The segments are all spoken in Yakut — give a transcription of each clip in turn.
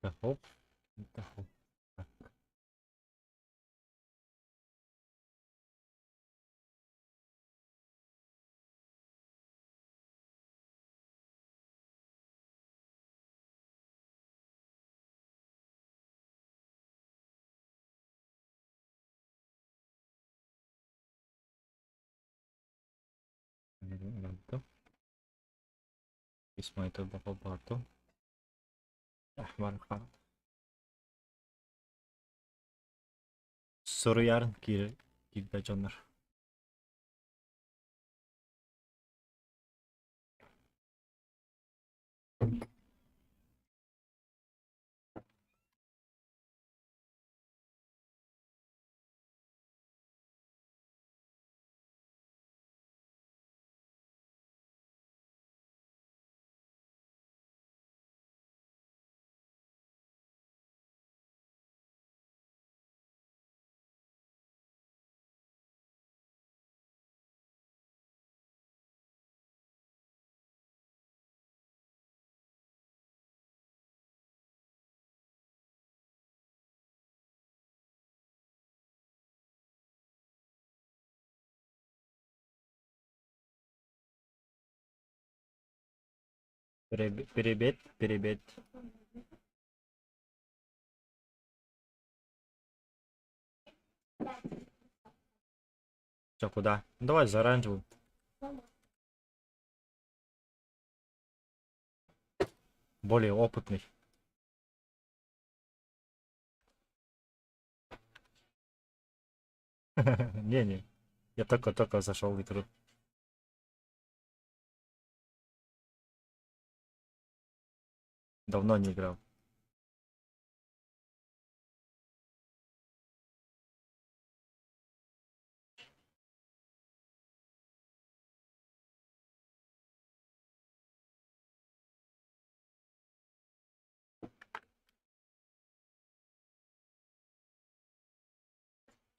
Хоп. Хоп. Так. Суруйарын киирдэ дьоннор. Привет, привет. Все, куда? Ну, давай за оранжевым. Более опытный. Не-не. Я только-только зашел в игру. Давно не играл.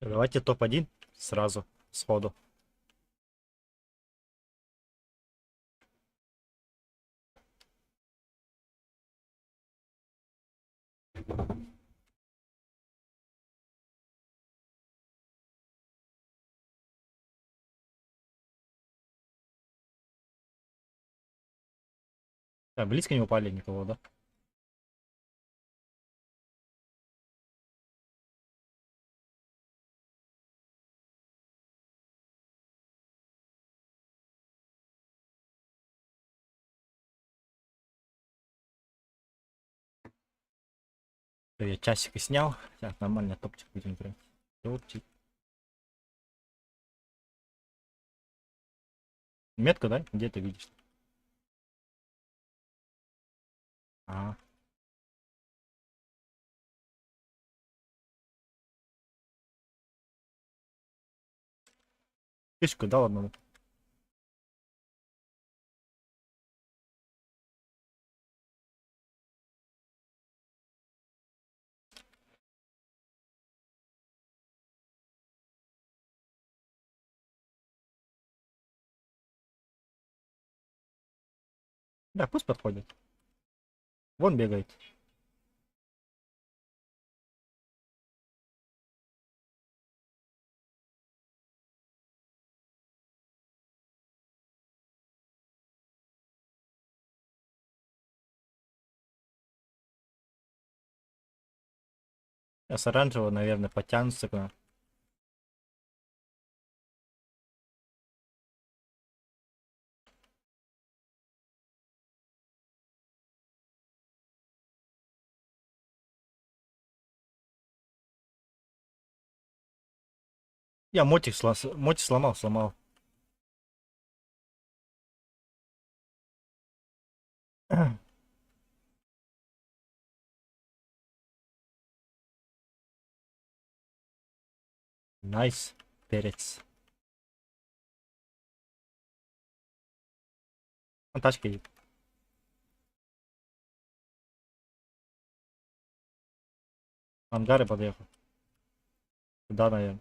Давайте топ-1 сразу, сходу. Так, близко не упали никого, да? Я часик и снял. Сейчас нормально топчик будем играть. Топчик. Метку, да? Где ты видишь? А. Фишку дал одному. Да, пусть подходит. Вон бегает. Сейчас оранжевого, наверное, потянутся к нам. Я мотик, мотик сломал, сломал. Nice, перец. Он тачка едет. Ангары подъехал. Да, наверное.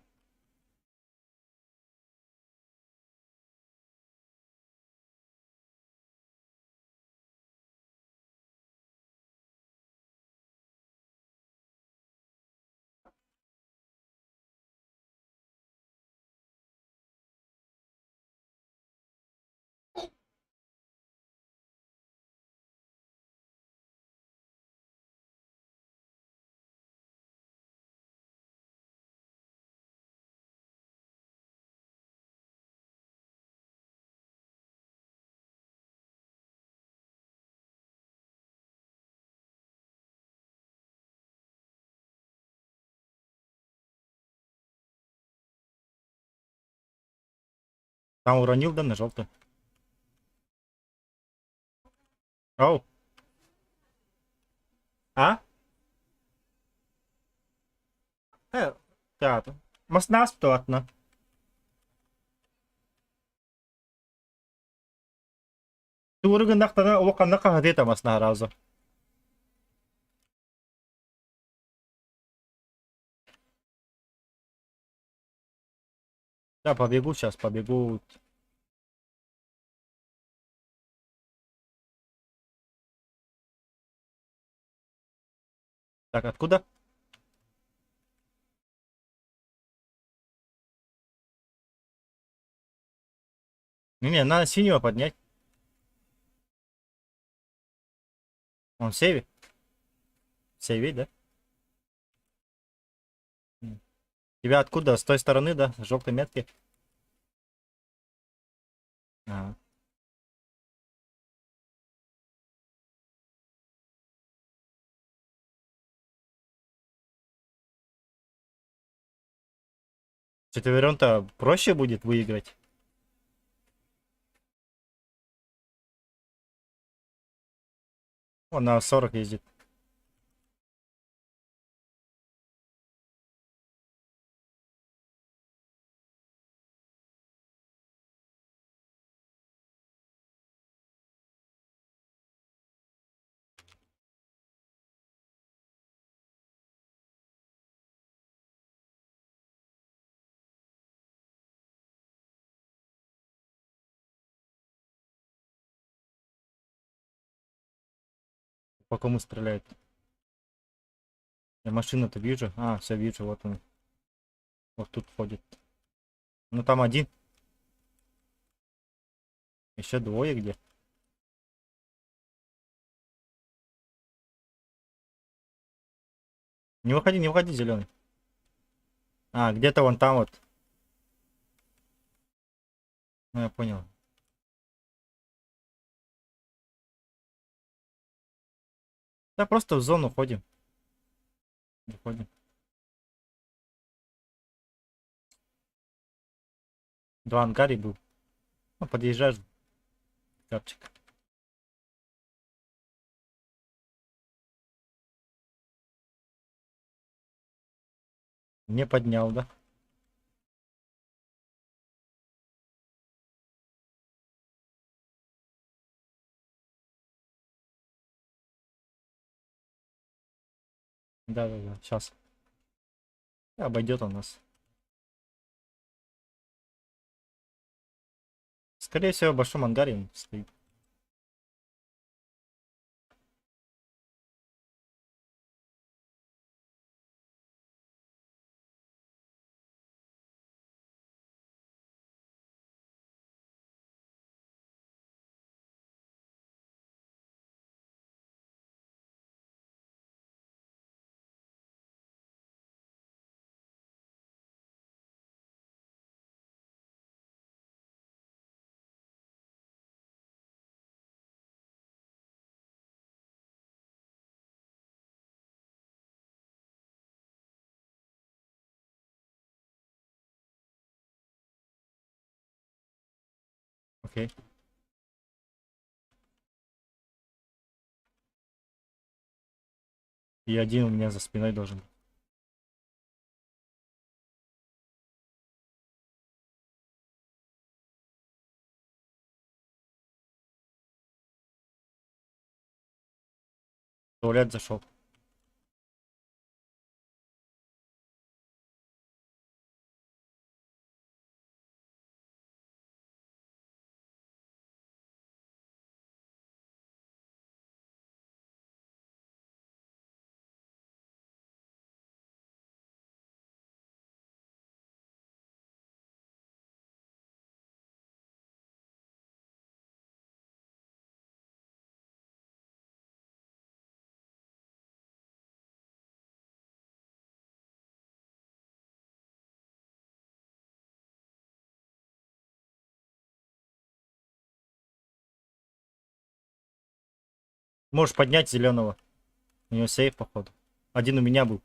Там уронил, да, на желтый? Оу. А? Театр. Маснас платно. Тууру гыннахтана улаханна хаһытыы тамасна сразу. Да, побегу сейчас, побегу. Так, откуда? Не, надо синего поднять. Он в сейве? В сейве, да? Тебя откуда? С той стороны, да? С желтой метки? Ага. Четвером-то проще будет выиграть. Он на 40 ездит. По кому стреляет? Я машину-то вижу. А, все вижу, вот он. Вот тут ходит. Ну там один. Еще двое где? Не выходи, не выходи, зеленый. А, где-то вон там вот. Ну, я понял. Да, просто в зону ходим. Выходим. Два ангаре был. Ну, подъезжаешь. Капчик. Не поднял, да? Да-да-да, сейчас. Обойдет он нас. Скорее всего, в большом ангаре он стоит. Окей. И один у меня за спиной должен быть. В туалет зашел. Можешь поднять зеленого. У него сейф, походу. Один у меня был.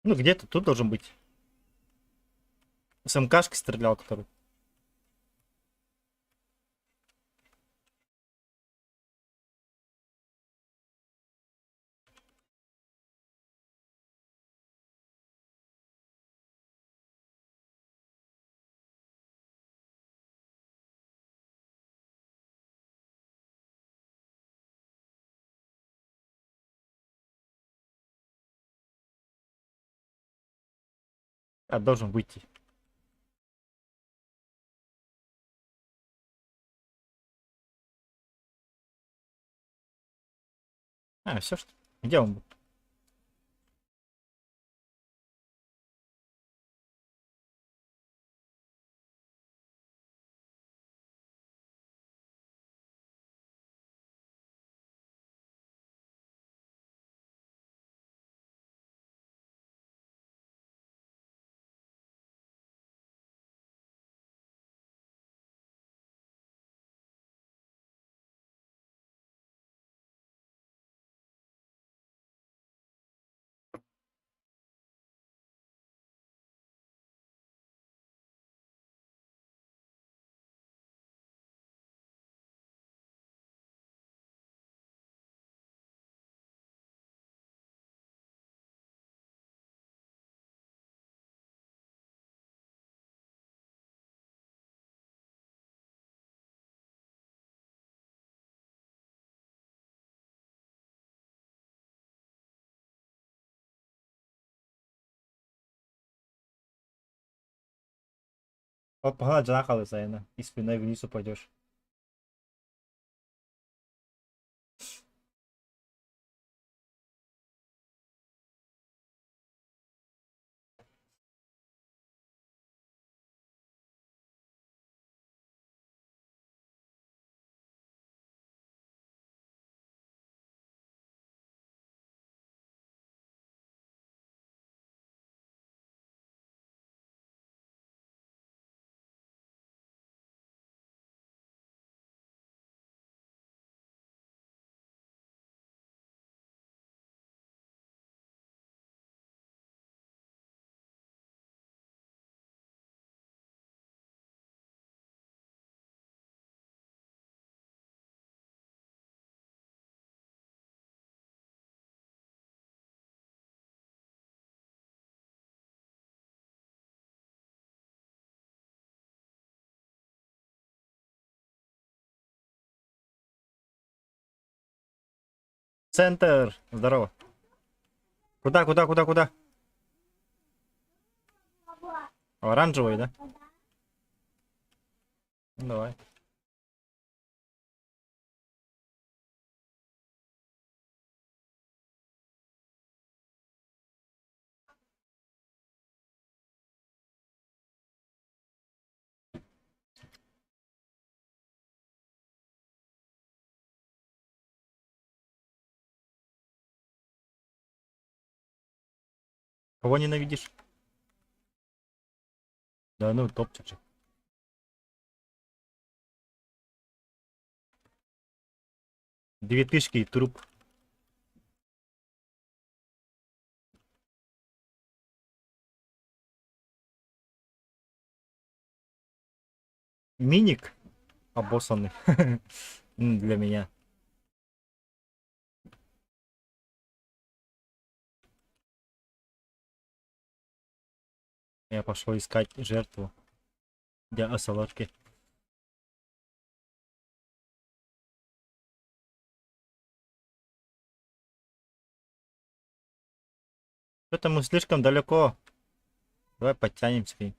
Ну, где-то тут должен быть. С МКшки стрелял, который. А, должен выйти. А, все что? Где он был? Погнать жахалы заедно. И спиной вниз упадешь. Центр! Здорово. Куда, куда, куда, куда? Оранжевый, да? Ну, давай. Кого ненавидишь? Да ну, топчик же. Две тышки и труп. Миник обоссанный. Для меня. Я пошел искать жертву для осолодки. Что-то мы слишком далеко. Давай подтянемся к ним.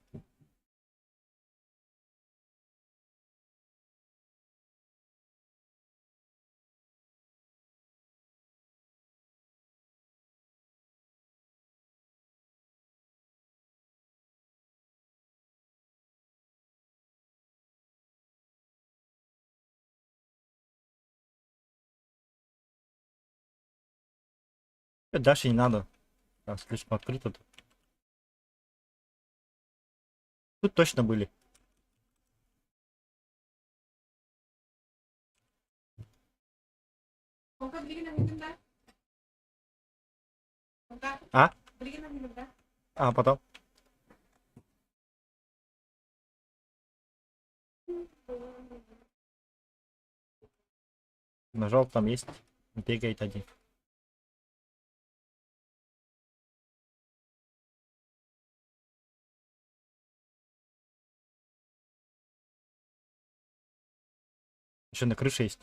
Дальше не надо. Там слишком открыто тут. Тут точно были. А? А потом? На желтом есть. Бегает один. Еще на крыше есть.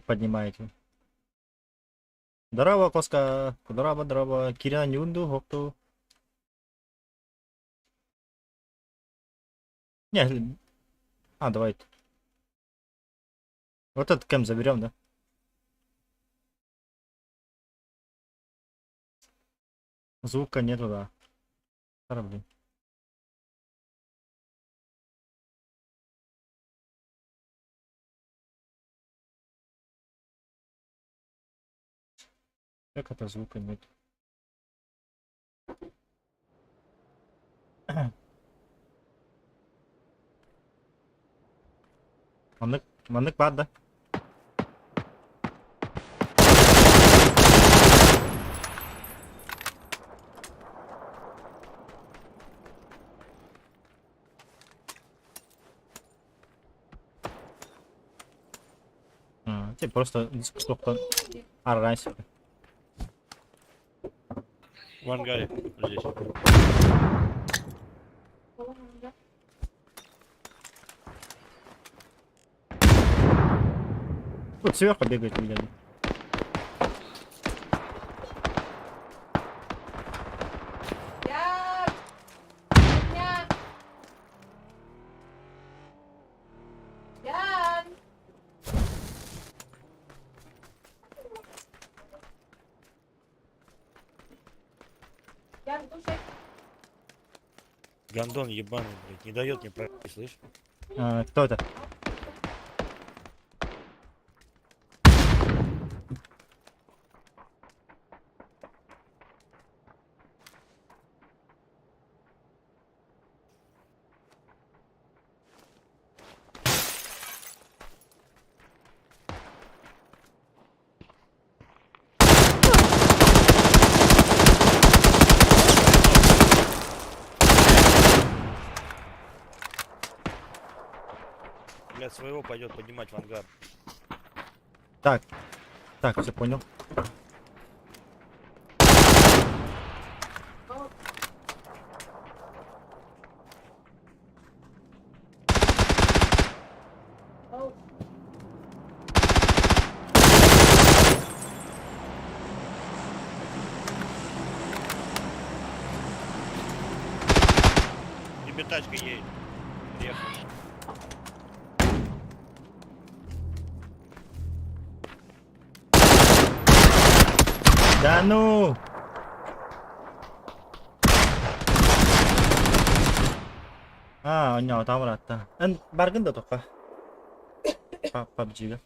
Поднимаете. Здорово, Коска. Здорово, здорово. Кирина Нюнду, Хокту. Не, а, давай. Вот этот кэм заберем, да? Звука нету, да. Пора, блин. Как это звука нет? Маннык, маннык баар да? А, те просто диск арран себе. В ангаре. Здесь. Тут сверху бегает меня. Гондон ебаный, блядь, не дает мне пройти, слышь? А, кто это? Блядь, своего пойдет поднимать в ангар. Так. Так, все понял. Тебе тачка едет. Приехал. Да ну! А, онньоотоҕум ыраатта. Эн баргын да тоққа? PUBG-га.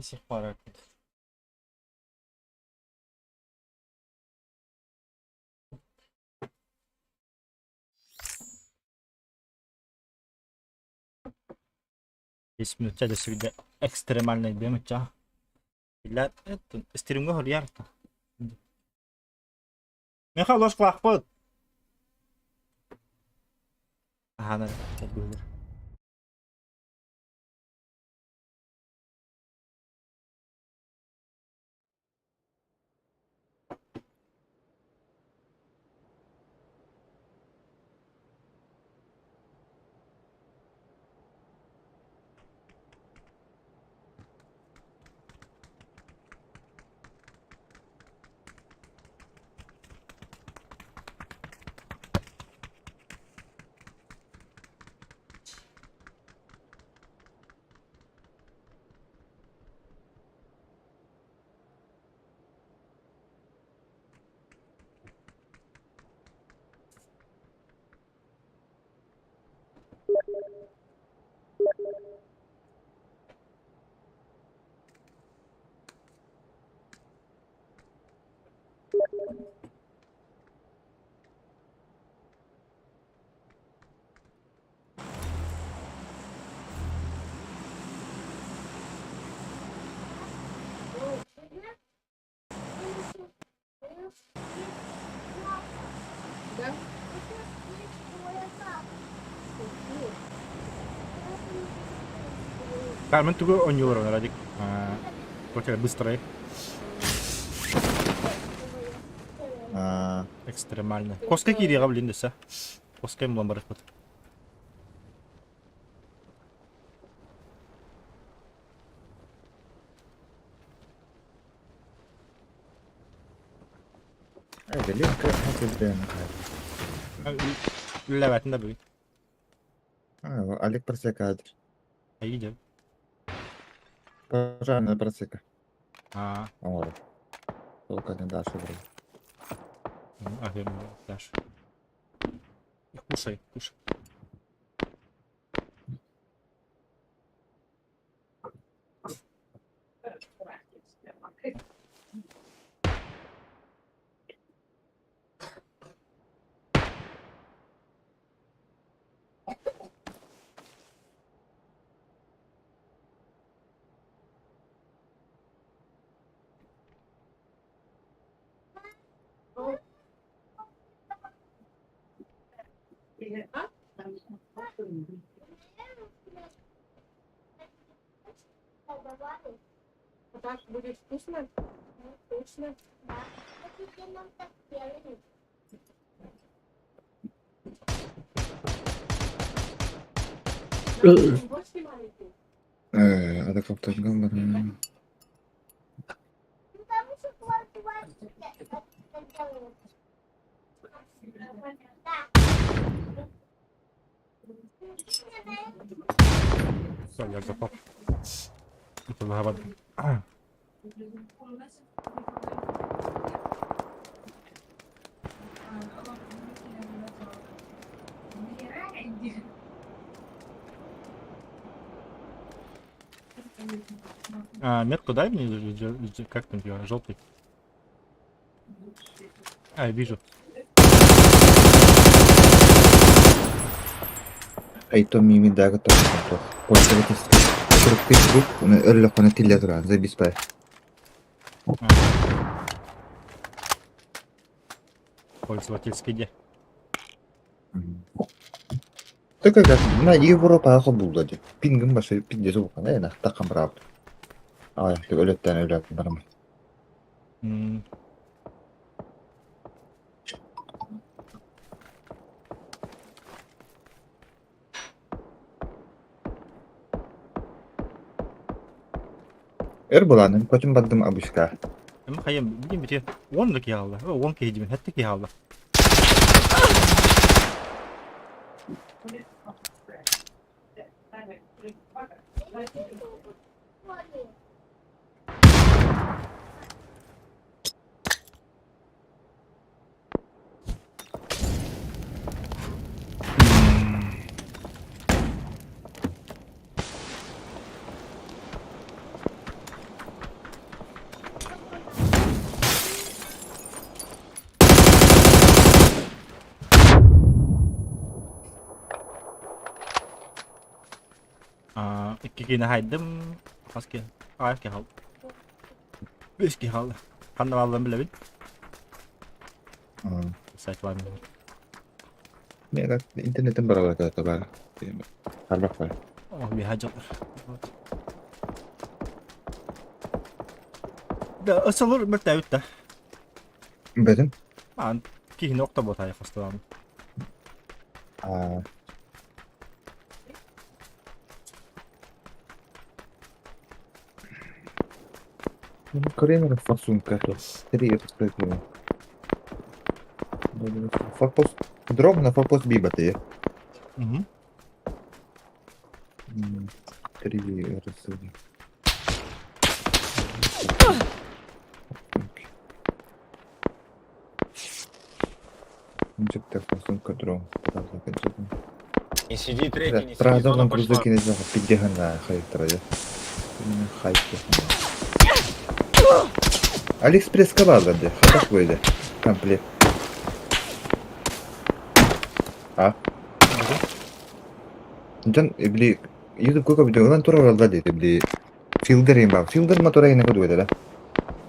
Сих пор. Десять минут ча десять экстремальный бем ча. Билэр стримҥэ хоруйар Миэхэ ложкалаахпыт. Аһаан эрэ Кармен тугу оонньуулар Радик? Только быстрый. Экстремально. Коска киириэҕэ блин дэсэ. Коска булан барыппыт. Великая Үлэлээбэтин да бүгүн. Олег просекает. Айы Пожарная просека. А. Оҥорор. Только не дальше вроде. Ага, дальше. Кушай, кушай. А так будет вкусно? Вкусно. Больше маленький. Адаптаннан баран Все, я готов. Это А, метку дай мне, как там ее, желтый. А, вижу. Айто мими дага тоох пользовательский туруктуй өллөххүнэ тиллэ туран забиспай. Пользовательский где? Только как на Европа холбуулла дии. Пингин башы пиндес улахан ээ таххан быраабыт. Аҕыйахтык өлөттөөн өлөөт бараммын. Өр былааным көтүм бардым абыска. Эми хайам билим бити 10 да киһи хаалла. 10 киһи дибин, 7 киһи хаалла. Икки киһини хайдым, хас киһи, аҕыйах киһи хаалла. Үс киһи хаалла. Ханна баалларын билэбин. Сайтылар Интернеттен баралар баар. Харбах баар. О, биһа дьаллар. Да, ысылыр мөлтөөбүт да. Бэтим. Аан киһини октобот айы хостолаан. Корейна форсунка. Три Форпост. Дроб на форпост бибаты. Угу. Три разы. Форсунка дром. Не сиди третий, не сиди, Правда, зона он пошла. грузовики не знаю, пидегана хайтрая. Хайки. Алиэкспресс кабалады, хатак выйды. Комплект. А? Дьон били YouTube көкө видео турар алда дейт били филдер им бар. Филдер мотора ине көдүгө да.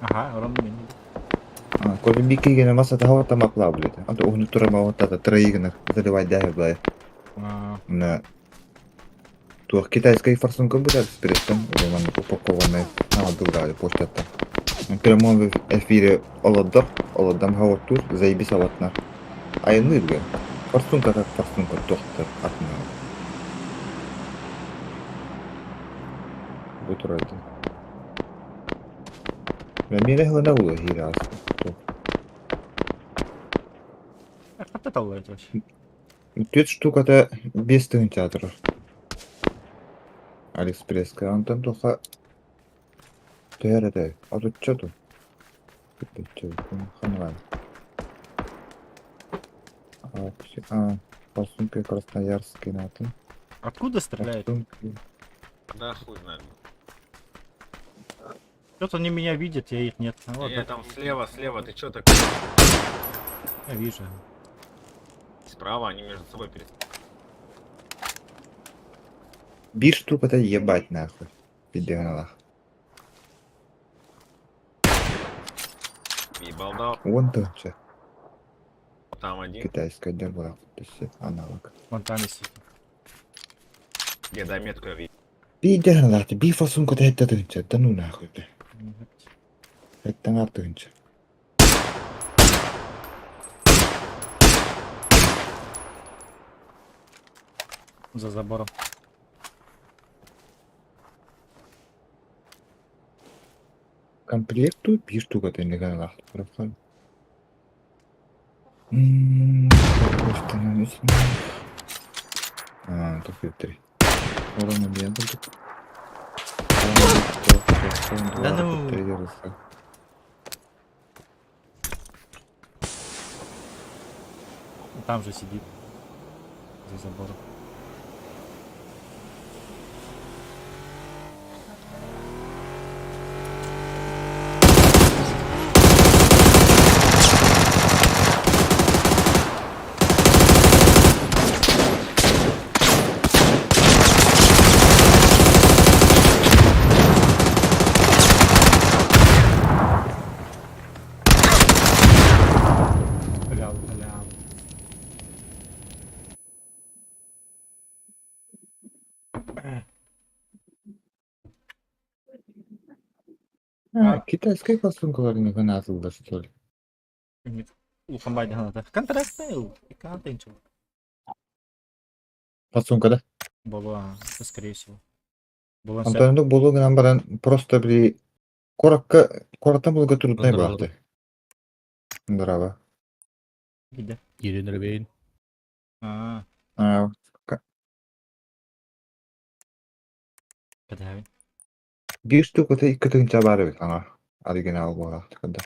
Аха, орон мен. Коли бикигене маса тахава тамакла билет. Анта уһуну тура мавата трайыгына заливай даа былай. На. Туох китайскай форсунка быдар спиреттэн маннык упакованнай аҕалдыллаары почтаттан. Прямом эфире олордор, олордом хаоттуур, заебись аватна. Айанныырга. Форсунка как форсунка туохтар атына. Бу турарды. Миэнэ хылана була хиир аас. Хатта таллар вообще. Түөрт штуката 5 тыһыынча турар. Алиэкспресска. Онтон туохха төһө эрэ этэй? Отучча дуу? Ханна А, форсунка Красноярский натын. Откуда стреляют? Форсунки. Да хуй знает. Что-то они меня видят, я их нет. А, вот, Не, да, там слева, слева, ты чё так? я вижу. Справа они между собой перес... Биир штуката ебать нахуй. Пиздегалах. Ебал дал. 10 тыһыынча. Там один. Китайская дьарбалаах аналог. Вон там и сидит. Где да метку я видел. Пиздегалах, биир форсунката 7 тыһыынча. Да ну нахуй. Бля. 7 тыһыынча. За забором. Комплекту биир штуката иннигалаах. Установить. А, только три. Урона не буду. Да ну. Три раза. Там же сидит. За забором. Халява, халява. А, китайскай форсункаларын гынатылда что ли? Нет. Улахан байдыһаната. Контракт Икаантынчы. Форсунка да? Буолуо, скорее всего. Буолуон сөп. Антонендук буолуо гынан баран просто били куоракка куораттан булга труднай Здорово. баахты. Здорово. Где? Ирина Рыбейн. А, А, когда? Биир штуката 2 тыһыынча баар эбит ана оригинал буолаах да.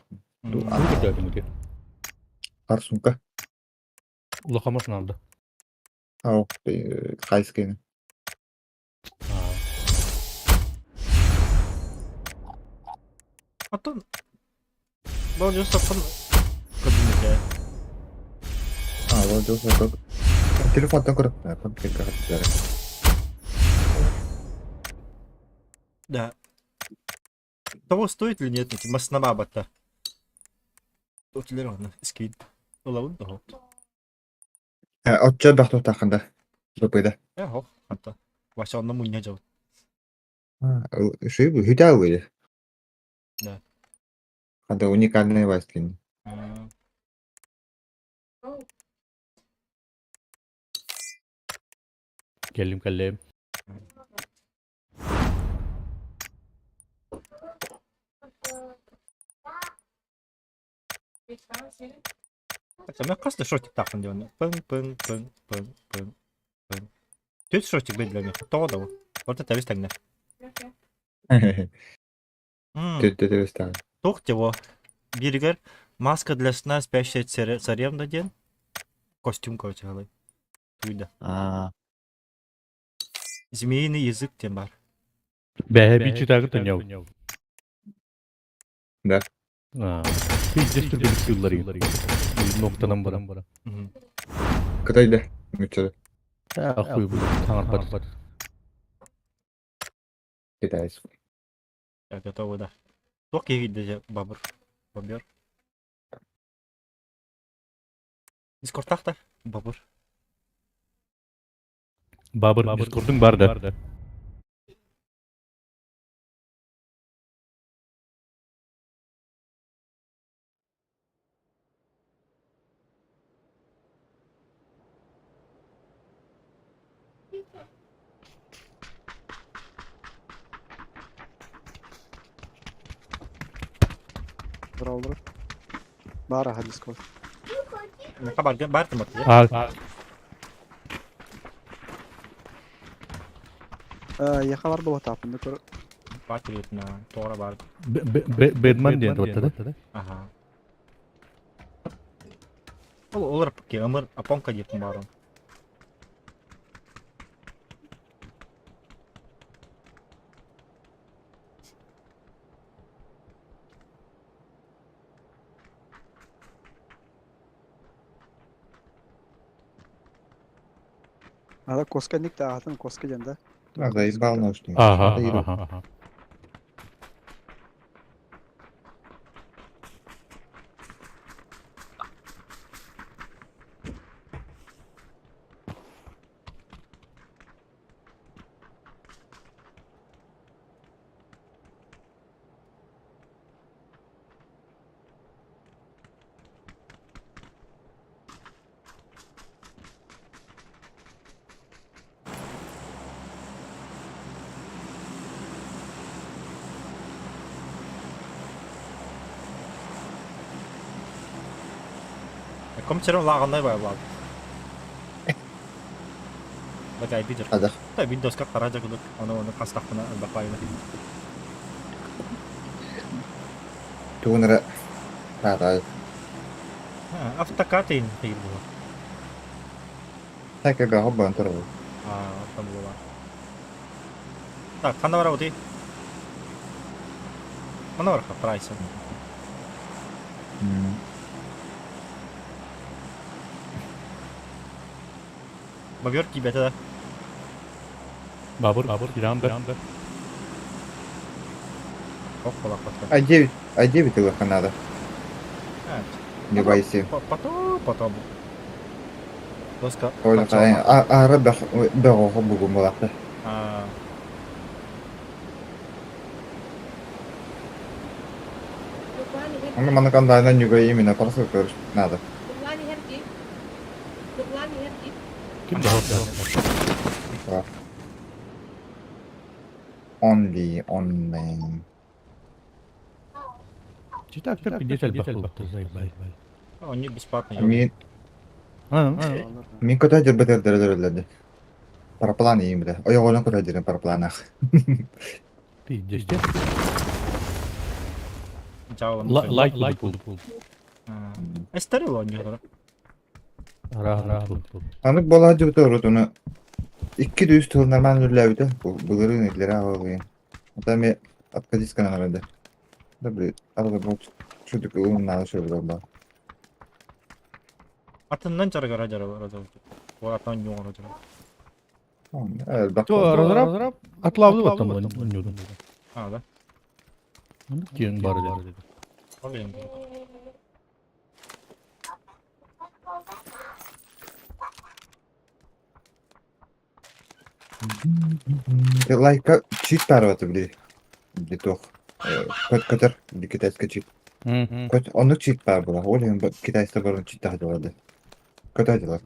Көрдөөтүҥ Форсунка. Улахан машиналды. Ау, хайскайны. А, Атын Владивостокпун кабинете. А, Владивосток. Телефонтан көрөп, компьютерге көрөп. Да. Того стоит или нет, эти маснамабата. Отелер скид. Улабын того. Оччо бах тахында. Быпыда. Э, хох, хата. Вася онно мунья жабыт. Ши хүтә үгү. Да. Хада уникальный вайстлин. А, Кэллим кэллим. Так, мен хас да шортик таахпын диэн. Пын пын пын пын пын пын. Түөрт шортик для меня. Тоҕо да Вот это весь тогда. Түт түт. Туох его. Бииригэр маска для сна спящая царевна диэн. Костюм, короче, говоря. Туйда. А, Змеиный язык диэн баар. Бэһэ бичи тагы таняу. Да. А. Пиздец түргэн сыллары. Ноктанан баран. Мгм. Кытайда. Мүччө. А хуй бу. Таңар Китайский. Я готовы, да. Туох киһи бабыр. Бобер. Дискордтаах да? Бабыр. Бабыр Дискордуң бар да. Браулер. Баар аха Дискорд. Хабар бар тымат. А Яха бар буолуохтаахпын да көр. Бат на тора бар. Бэдман диэн туттада. Ага. Ол олар ки ымыр апонка дип барым. Ада коска ник да атын коска диэн да. А, заебал наушник. Ага, ага. Компьютерым лагандай бай лаг. Бакай видер. Адах. Та Windows как хараджа кудук, аны оны кастахына бакайны. Тугунара. Тата. Автокат ин хейр була. Так я хоббан туру. А, там була. Так, хана бар ути. Мана бар прайс. Бабер кибете да. Бабыр, Бабыр, Иран да. Ох, кола патка. А9, А9 илыха надо. Не бойся. Потом, потом. Доска. Оля, а а рыбах бего хоббу гумбалакта. А. Оны манакандайна нюга именно просто көрүш надо. Ким да? Only online. Читак пиздец бахыл. Заебал. Они бесплатно. Мин А, мин көтө жүрбөтөр дөрөлөрдү. Параплан ийим биле. Ойоголон көтө жүрөн парапланах. пиздец. Жаалам. Лайк лайк пул. Эстерил они говорят. Ара, ара, пул. Анык бола жүрбөтөр отуну. Икки дүйүс тыл нормально үлләбите. Былырын итлere алгын. Ата ме откадис каналында. Да блин, арга бок. Чудик ун надо шөбү ба. Атынан жаргара жаргара жаргара. Аттан жоңора жаргара. Элбак. То разраб атлавды вот там он. А, да. Диэн бар диэн. Ол енді. Лайка чит барбаты били. Били тох. Көт көтөр, били китайский чит. Көт оны чит бар була. Ол эми китайста бар чит тахды. Көт айдылар.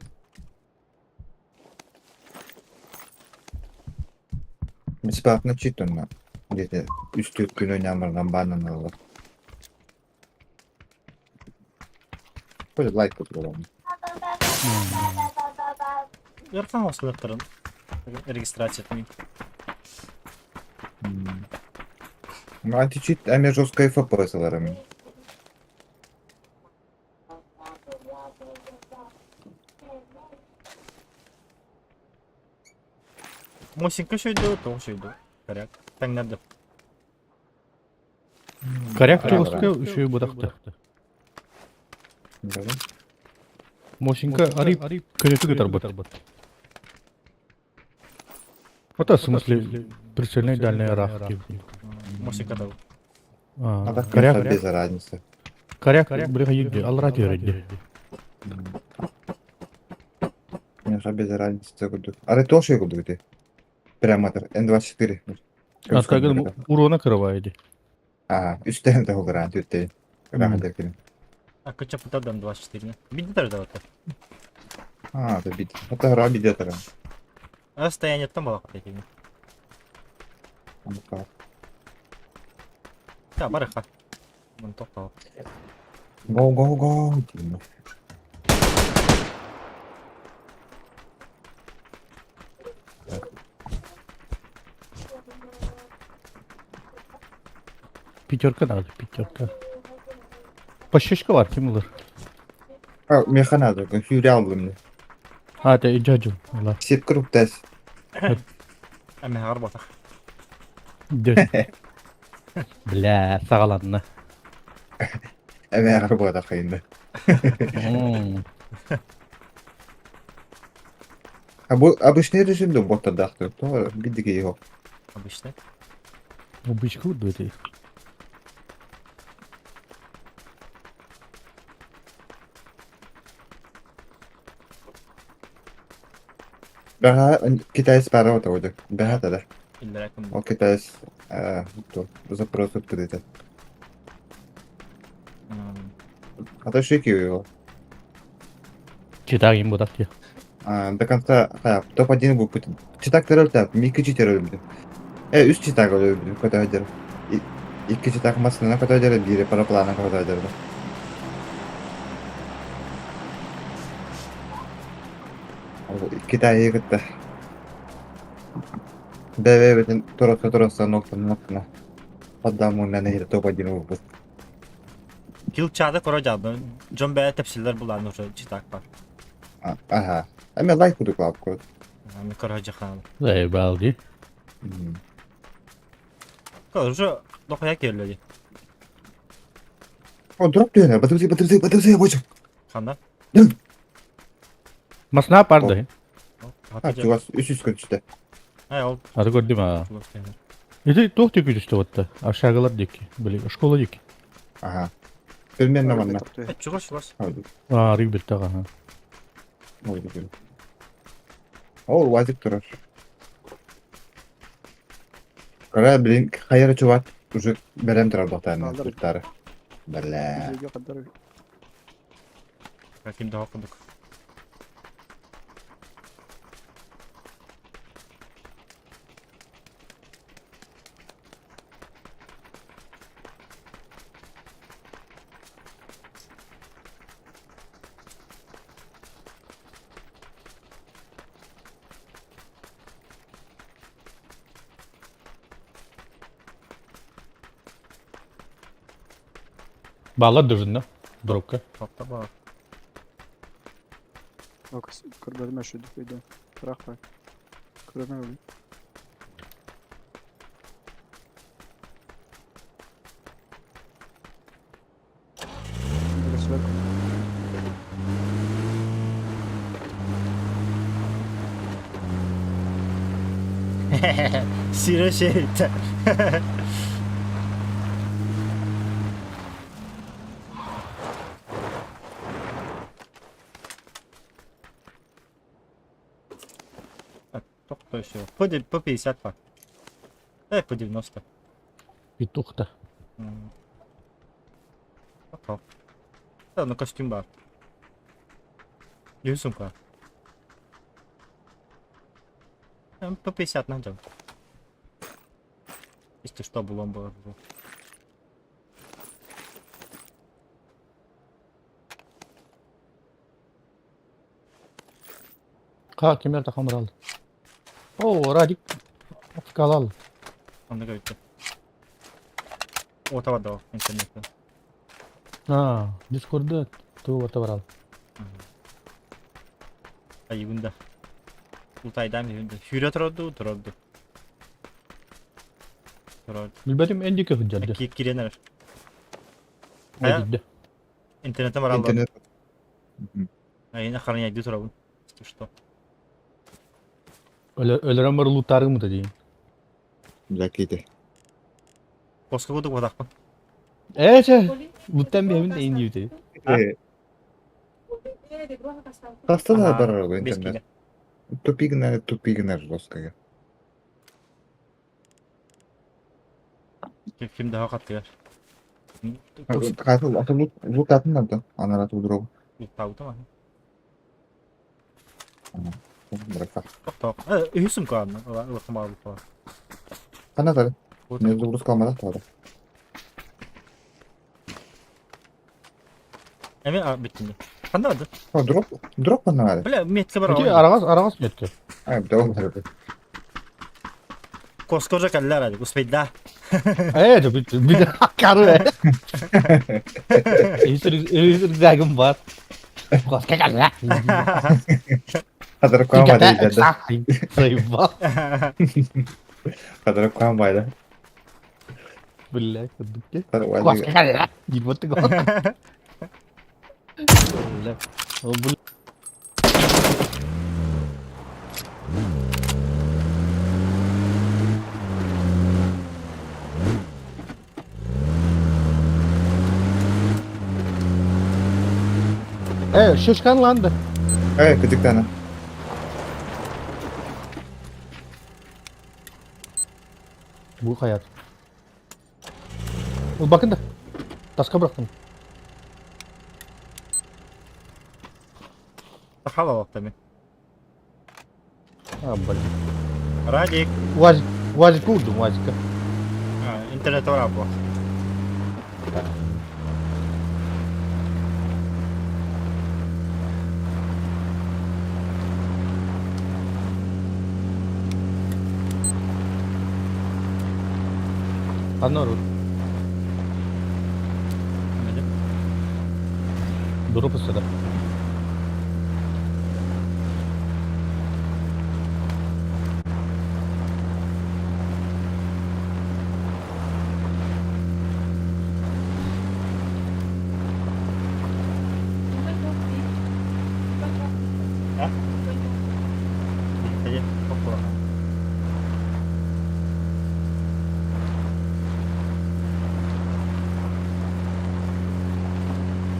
Бесплатно чит онна. Где-то үстү күн ойнамырган банан алар. Böyle лайк көтөр. Ярхан осылықтарын регистрация етмей. Античит эми жесткая FPS алар эми. Мосинка шөйді, тоқ шөйді. Коряк. Тәңнәрді. Коряк Ара, чугуска үшөө будакты. Да. Мосинка ари көнөтү көтөр бат. Это в смысле прицельная дальняя рах. Мосинка да. А так Коряк без разницы. коряк бирге юдди алра терди. Миэхэ без разницы курдук. Арай туох үчүгэй курдук ити? Прямо Н24. Аттагын урона кырабай ди. Аа, үстэһин таһыллараан түөртэйин. Ыраах дэркин. А кычапыта дан 24. Бидетер да вот. Аа, это бит. Это гра бидетер. Расстояние там было какое-то. Да, барыха. Вон тоқтал. Go, go, go. Пятерка надо, пятерка. Пощечка var kim bilir. А, меха надо, сүүрэ алдым. Ha de icacım. Allah. Сеп круптас. Әмәһәгәр батах. Бля, саҕаланна. Эмэҕэр буотах хайында. А бу обычный режимде боттардаахтыр. То биддиги его. Обычный. Обычка удуйты. Бэҕэһээ китаец баара отоҕуду. Бэҕэһээ да. Иллэрэ Ол китаец запрос ыппыт этэ. А то шики его. Читак им будак дии. До конца топ-1 буолбут. Читак төрөлтө, икки читер өлбүтүм. Э, үс читак өлбүтүм көтө Икки читак массыына көтө биири параплана көтө Китайы кытта. Бэбэбэтин туроssa-туроssa ноктана-ноктана. Поддаммунан эһири топ-1 буолбут. Кил чаада коро жаабын. Дьон бэйэ тэпсиллэр булаан уже читак бар. Аха. Эме лайк курдук лаап курдук. Ами коро жахаан. Заебал дии. Уже дохуя келли. О, дроп түһэнэр. Батымсый, батымсый, батымсый, бочок. Ханна? Масна парды. А, чугас, үс үс көрүстэ. Ай, ол. Аты көрдүм а. Ити туох диэки түстэ батта? Ашагалар диэки. Били, школа диэки. Ага. Примерно манна. Чугас, чугас. А, рыбер тага. Ол уазик турар. Кара, блин, хайра чувак уже бэлэм турар бахтааны туттары. Бля. Каким да кудук. Баллар дождына. Дропка. Топта бар. Көрбөтүм өшүдүк үйдөн. Ыраах баар. Көрөмөр өлүй. Сире шейтте. Тохто еще. По, по 50 пак. Э, по 90. Петух-то. Окей. Да, ну костюм бар. Юсумка. сумка. По 50 надо. Если что, было бы. Ка, кемер тахамрал. О, Радик. Скалал. Он говорит. О, това дал интернет. А, Дискорда ту отоврал. А югунда. Утайдан югунда. Хүрө туроду, туроду. Туроду. Билбетим эндики худжарды. Киренер. Айдидде. Интернетим бар Интернет. А я охраняю турабын. Если что. Өлөрөн бар лутарым да дейин. Бля, кити. Коска кудук бодакпын. Эче, луттан бэбин да инди Хаста да бар интернет. Тупигнер, тупигнер жесткая. Ким да хаттыгар. Лутатын надо, она тут другу. Луттаабыта маһы. Брака. Тохтоо. Үһүс сумка ылахмаалыппа. Хана тары. Не загруз калмада тары. Эми бүттүн. Ханда барды? Дроп, дроп хана бары. Бля, метке бар. Ити араҕас араҕас метке. А, дроп бары. Коскожа кэллэр ади, успейда. Ээ, бит бит кары. Рюкзагым бар. Коска кэллэ. Хадырып кам байды деді. Заебал. Хадырып кам байды. Блядь, курдук. Коска кэллэ. Диир вот Бля. Бля. Э, шишканланды. Э, кыдыктана. Bu hayat. Bakın da. Таска bıraktım. Сахала мен. А, блин. Радик. УАЗик, УАЗик урдум, УАЗика. Интернет бар бу. Анна рут. Дуру пысыда. А?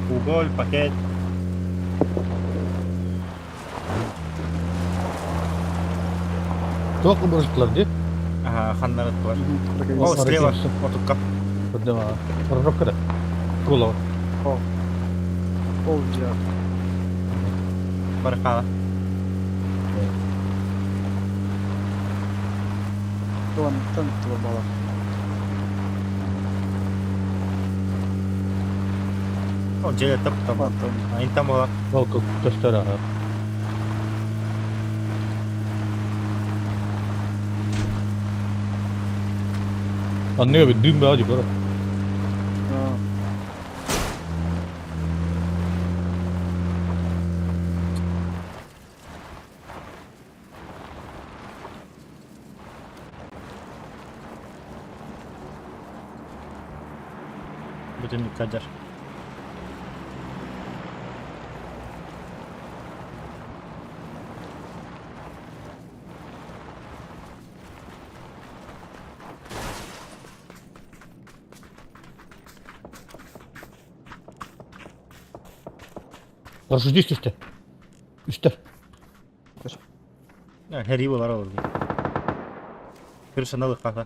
Уголь, пакет. Туох бұрыстылар де? Ага, ханнар бар. О, слева, отукка. Пророкка да. Кулова. Ол дья. Бархала. Туан тула бала. О, желе тап там. Айн там была. Ол көстөр ага. Анны bir düğün be hadi gör. Bütün kadar. Хорошо, здесь üstte. Üstte. Хери болар ол. Крышаны лыққата.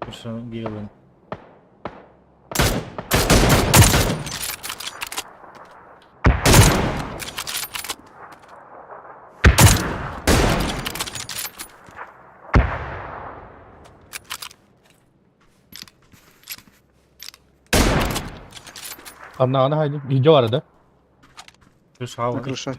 Крышаны берілін. Anna ana haydi. Video var da. Крыша На крыша.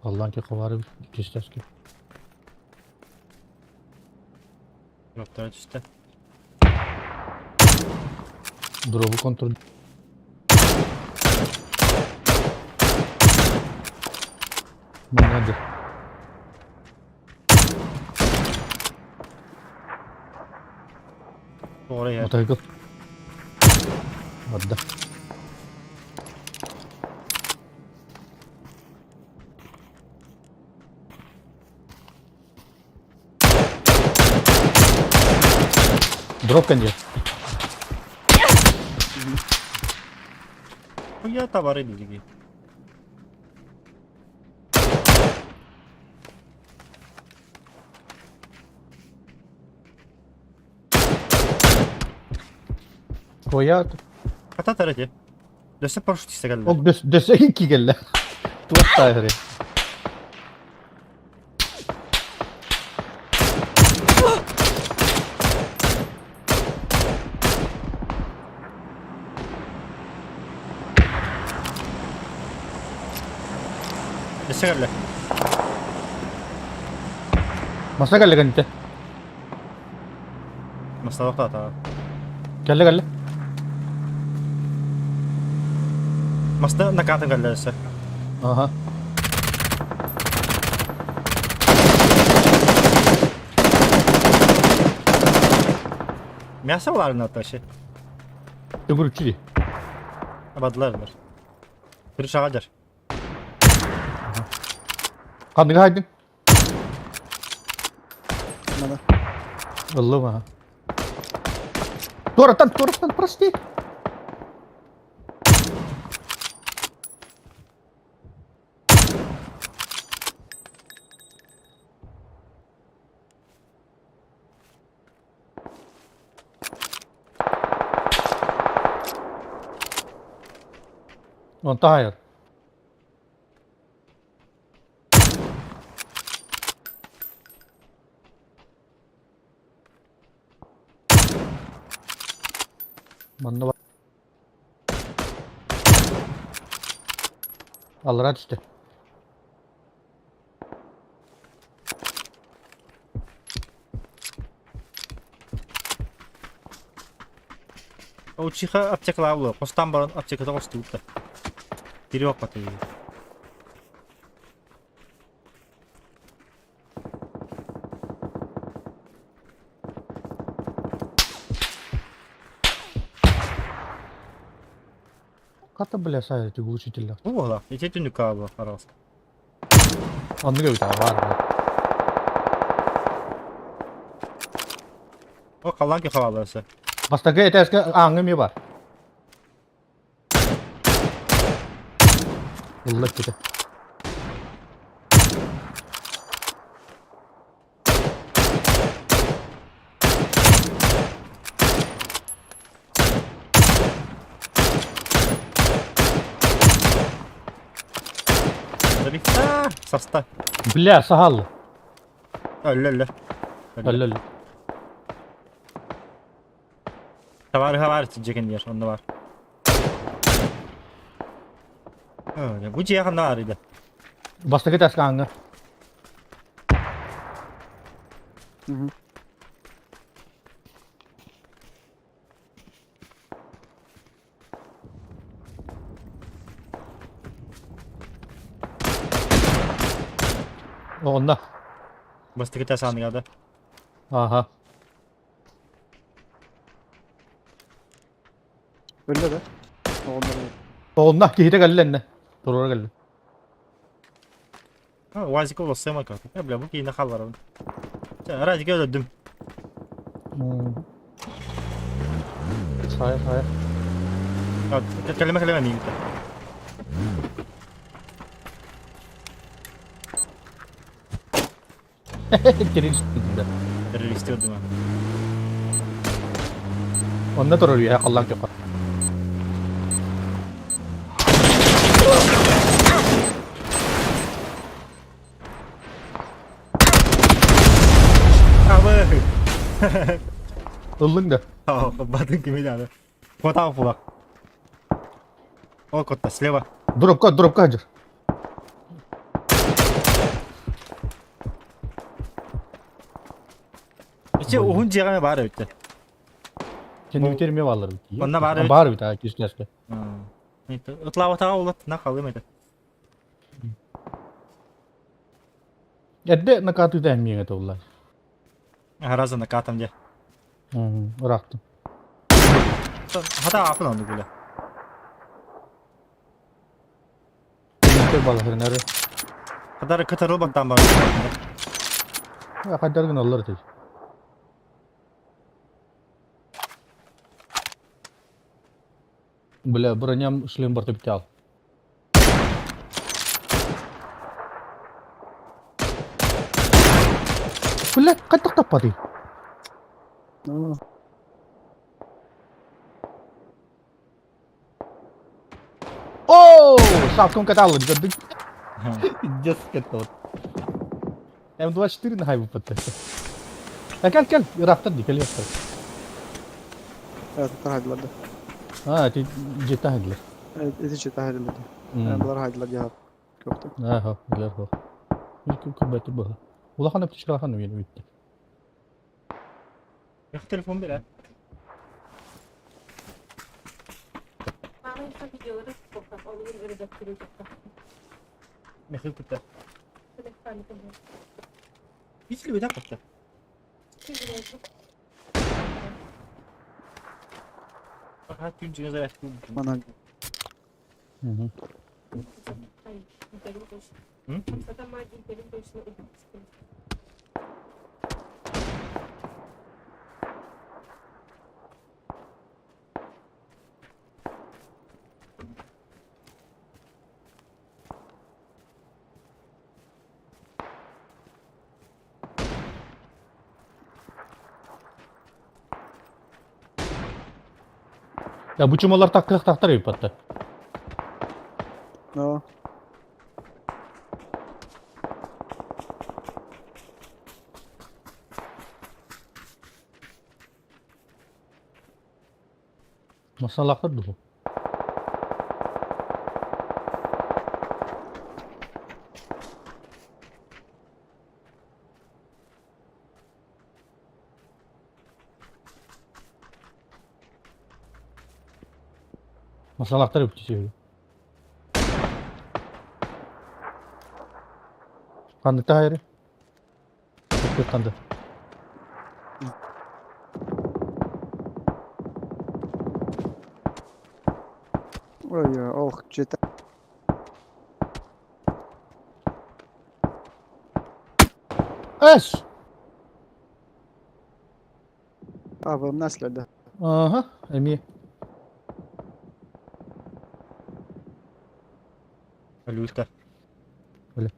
Allah'ın ki kovarı keseceğiz ki. Жоптар түсті. Drop'u kontrol. Bunlardır. Oraya. Мотоцикл. Барда. Дроп кэннигэ. Я товары билиги. Коя Хата тарати. Дөссө парашют истэ Ол дөс дөссө икки кэллэ. Туох таайыры. Өссө кэллэ. Маса кэллэ кэннитэ. Масталахтаата. Кэллэ кэллэ. Маста накатын кэллэ өссө. Аха. Мясо уларына вообще. Төгүрүччү дии. Абадылар. Крышаға дер. Ханныга хайдың? Надо. Ыллым аха. Туораттан, туораттан, прости. Онто хайар. Манна бар. Аллара түстэ. Учиха аптекалаабы, хостан баран аптеката хостуутта. Кириок бата. Хата бля сайыр эти глушителлэр. Бу буола. Ити түнүк каабы араска. Оннук эбит аа баар баар. О халлаан хавалы өссө. Бастакы этээскэ ааҥҥа эмиэ баар. Ылла иккитэ. Добикта саста. Бля, сахал. Өллө өллө. Өллө өллө. Товары бар жеген дер, онда бар. Бу жиэ ханна бар иде. Бастакы этээскэ ааҥҥа. Угу. Онно. Бастакы этээс ааныга да. Аха. Өллө да? Оҕоннор Онно киһитэ кэллэ иннэ. Туруора кэллэ. УАЗик олоссема как. Бля, бу киинэ халларабын. Радик өлөдүм. Сайа сайа. Кэлэмэ кэлэмэ миигин. Террорист да. Террористи өлдүм. Онно турар үөһэ халлаан көххө. Абы. Ыллыҥ да. Батын кими дады. Хватал флаг. О, котта, слева. Дропка, дропка хадьыр. Ичи уһун дьиэҕэ баар эбит. Кэннибитигэр эмиэ бааллар эбит. Онно баар эбит. Баар эбит, аа, кистэскэ. Ытлаабатаҕа улат на халым этэ. Эрдэ накатыыта эмиэ этэ уллар. Раза накатам дьэ. Ыраахтым. Хата аапын онну гуля. Балаһырынары. Хатары кытарыл баттан бар. Хайдар гыналлар этэ. Бля, броням шлем барта битал. Бля, хайдах таппатый? Ну, Оо, шапкам каталог, Пиздец, это вот. М24 на хайбу патта. А кел кел, ыраахтан ди, кэлиэхтэр. это хайдылар да. А, ти дьиэтэ хайдылар. Эти чета хайдылар да. Булар хайдылар дьаһап. Көптө. Аха, билэр хо. Күн быһа. Улахан аптечкалахан үен үтте. Эх, телефон бер, а. Мама videoları toprak. Onu öyle. Михаил кытта. Видели вы так как-то? Ага, күн жиңе заряд. Манан. М? Я бу чумалар тактык тактар эбит батта. Но. Масалактар дуу. Масалактар эбит десе. Қанды тайры? Қанды. Ой, ох, чета. Эс! А, вы насли, да. Ага, эми. Люлька. Бля.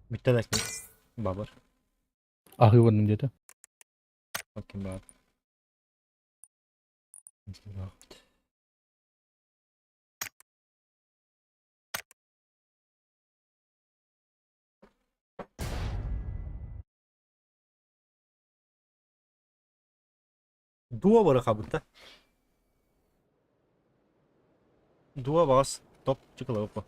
Bitti de Babur. Ахыванным где-то. Bakayım bari. Дуа бар хабытта. Дуа бас топ чыкылы опа.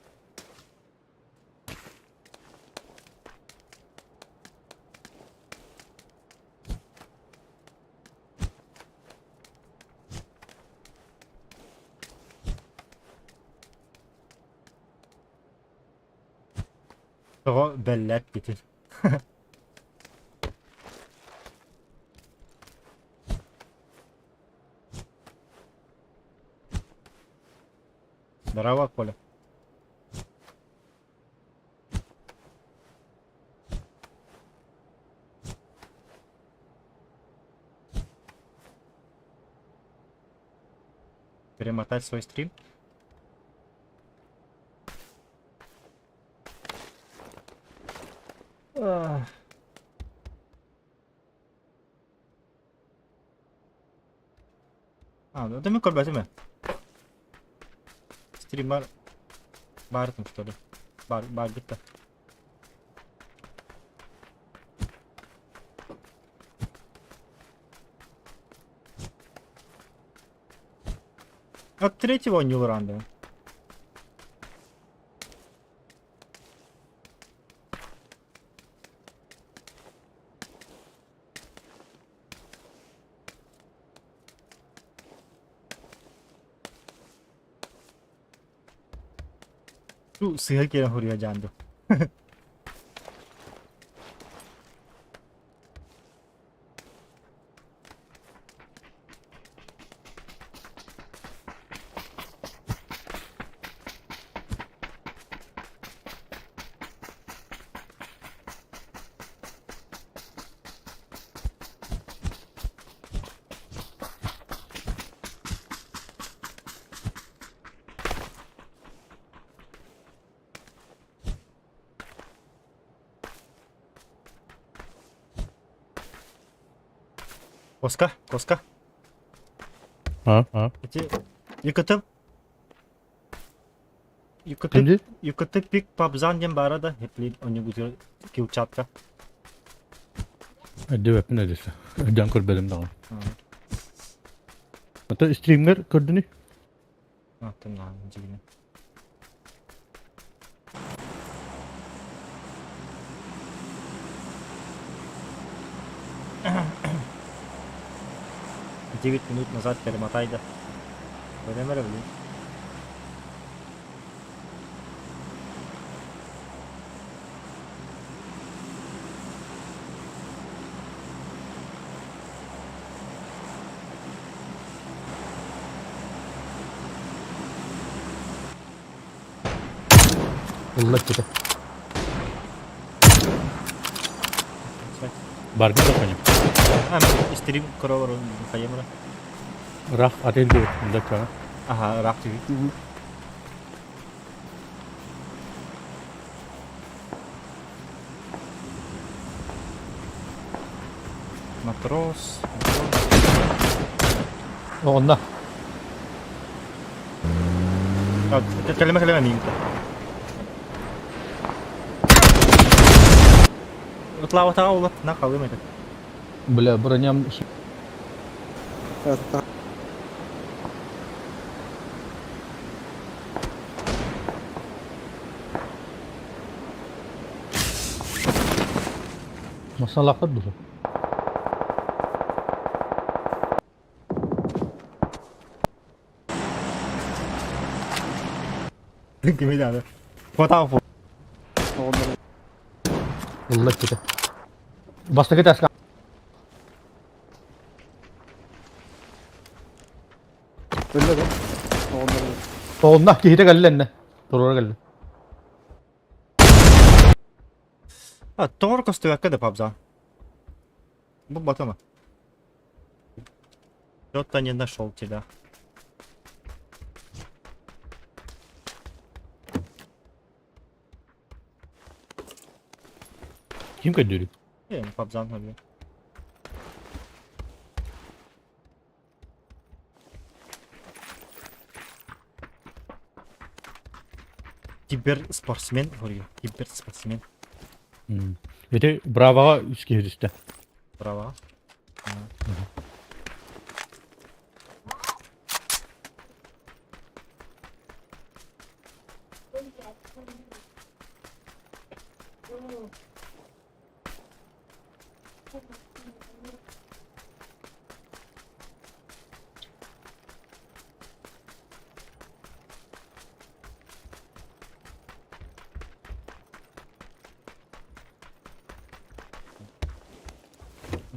Того бәлләт битин. Здорово, Коля. Перемотать свой стрим? Ах. А, ну это мы колбасим. Стримар Бартом, что ли? Бар, бар, где-то. От третьего онньуулар да. Ту сыһа киирэн хуруйа дьаанду. Коска, коска. А, а. Эти ЮКТ ЮКТ Кимди? ЮКТ пик пабзан диэн баара да, хеплин онньугутугар килчатка. Өйдөөбөппүн өйдөсө. Өйдөөн көрбөтүм даҕаны. Ото стримҥэр көрдүнүй? Аттым наһаа дьигинэ. 9 минут назад перемотай да. Көрөм эрэ блин. Ылла ките. Баргын да коня. А, стрим көрө хайымра. Рах атын дуу, да чана. Аха, рах түһү. Матрос. Онна. Кэлэмэ кэлэмэ миин. Ытлаабатаҕа улат на халым этэ. Бля, броням Это масалахат дуо. Кими даҕаны. Хотаах оҕолор Ылла ките. Бастакы таска. өллө да оҕолор Онна киһитэ кэллэ иннэ. Туруора кэллэ. А, тоҕор көстүбэккэ да пабзан. Бу батама. Что-то не нашел тебя. Ким көрдүүрүй? Э, пабзан хабы. Киберспортсмен, говорю, киберспортсмен. Ити Браваҕа үс киһи түстэ. Права.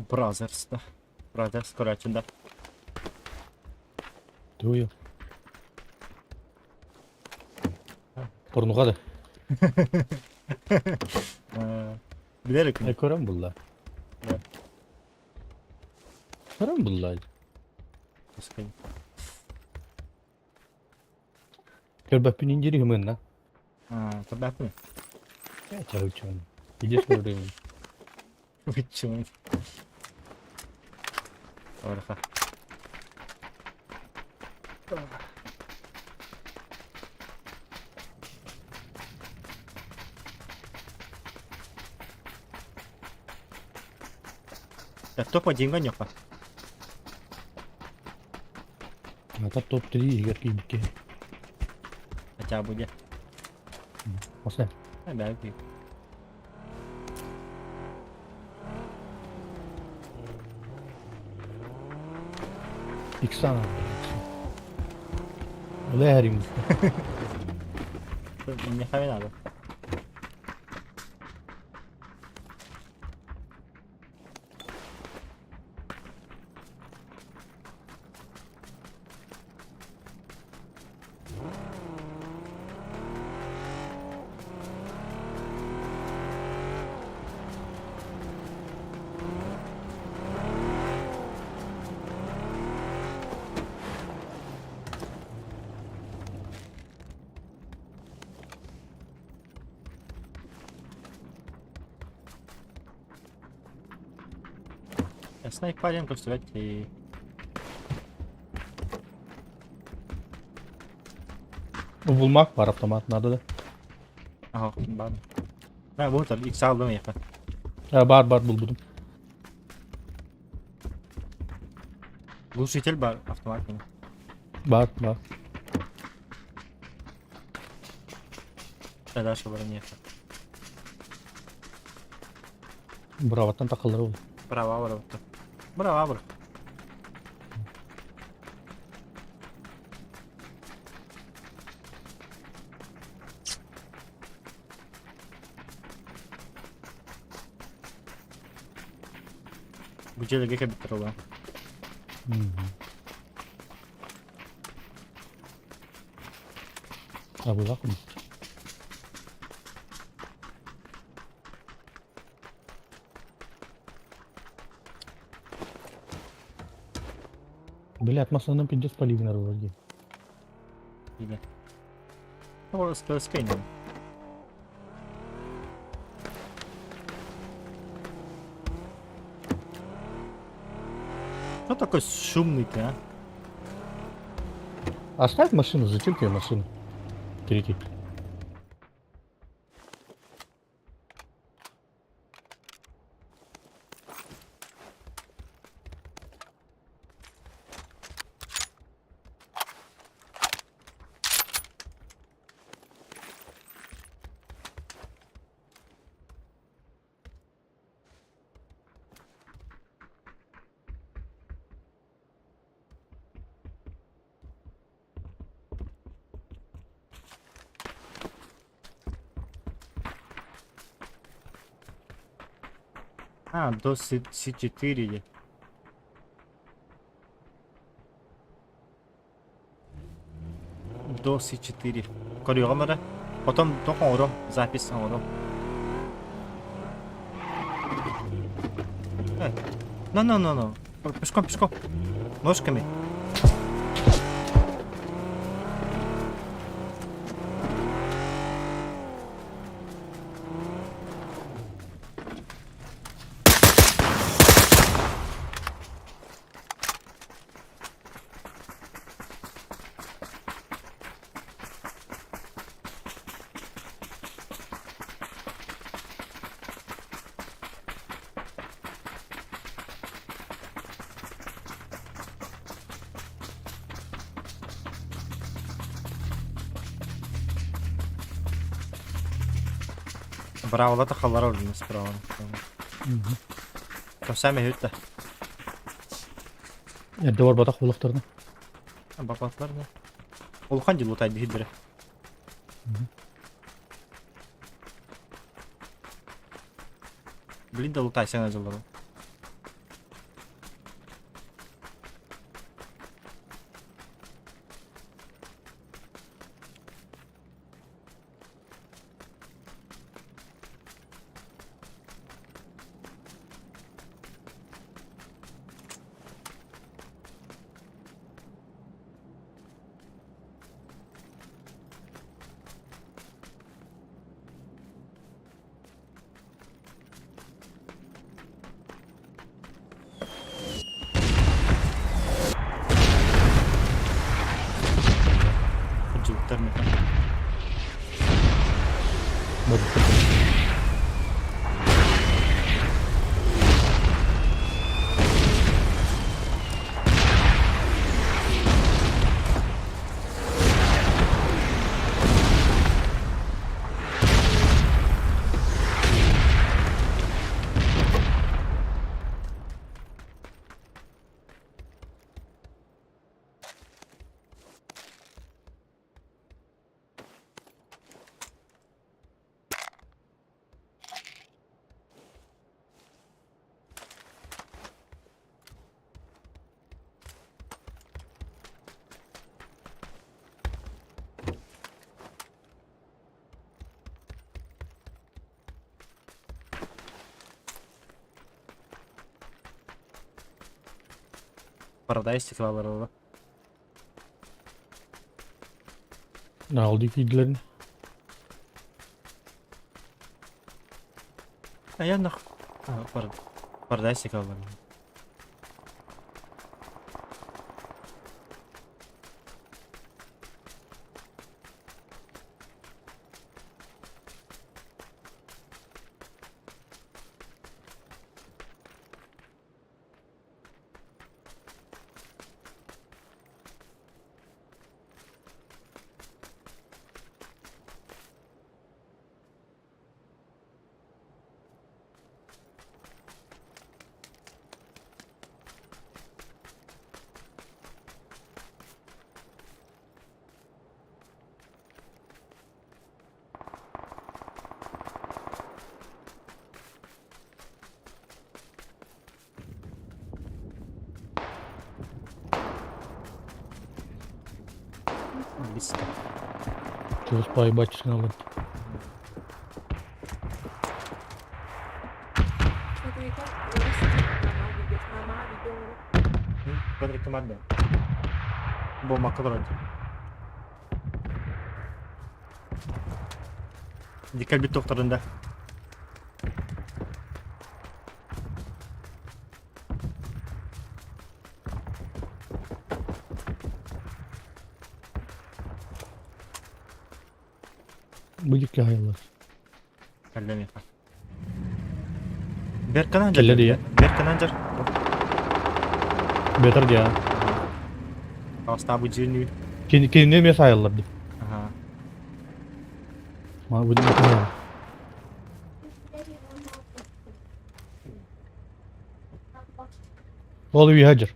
Бразерс, да. Бразерс, короче, да. Туйу. Порнуха да. Билэр Э, көрөн булла. Да. Көрөн булла. Господи. Көрбөппүн индири хымынна. А, табакны. Я чаучун. Идешь во время. Вычун. Орха. Так, топ один гонёха. Ата топ-3 иһигэр киирбит киһи. Хотя бы где. После. Да, окей. Иксан. Лээрим. Мне хами надо. Снайпарин көстүбэт дии. Булмак бар автомат надо да. Ага, бар. Мә, бу тар икс алдым яка. Ә, бар бар булбудум. Глушитель бар автомат. Бар бар. Дальше бар не. Браваттан такылыр ол. Браво, браво. Браво, браво. Бу дьиэлэргэ кэлбиттэр ол. Абылах. Блядь, масланым пиздец поливнер вроде. Или. Ну, скинем. Что такой шумный ты, а? Оставь машину, зачем тебе машину? Третий. А, до С4. До С4. Көрүөҕүм эрэ. Потом туох оҥоруом, запись оҥоруом. Э, no, no, no, no. Пешком, пешком. Ножками. Браво, тахаллар ордунус браво. Көсәме хүтте. Эрдэ барбатах буолуохтарына. Барбатылар да. Улахан дии лутай биһиддэрэ. Блин да лутай саҥа дьыллара. Дьылыттар Парадайз стеклалары Наал дии киирдилэрин. А я нах... А, Парадайз стеклалары. Близко. Чугас поебать надо. Патрик команда. Бо макадрот. Дикалби тохторында. Будет кайылар. Каллемиха. Беркананжар. Кэллэ дии. Беркананжар. Бетер дии. Астабы жирни. Кинини эмиэ саайаллар дии. Ага. Ма бу дии. Ол үйе хадьыр.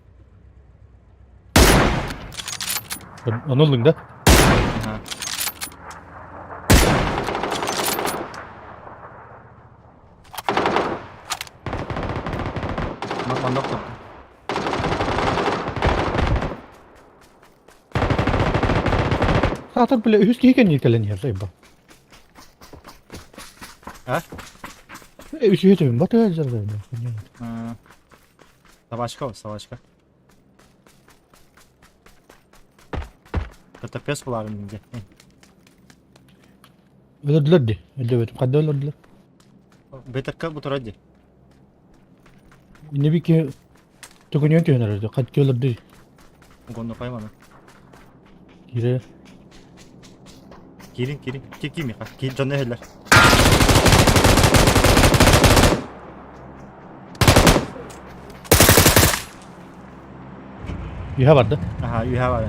Ону ыллыҥ да? Ага. Манна тохто. Саатар бile үһүс киһи кэнниир кэлэн иһэр сайба. А? Үсүһү төбүн баты сылдьар. Собачка, собачка. Это пес была где? Өлөрдүлэр дии. Өлдөбөтүм. Хадда өлөрдүлэр? Бетакка бу ди. Инне бики төкөнүөн түһэн эрэр. Хатки өлөрдү. Гонну кайманы. Кире. Кирин, кирин. Ки миха. Ки жонно хеллер. Үһэ барда. Аха, үһэ бар.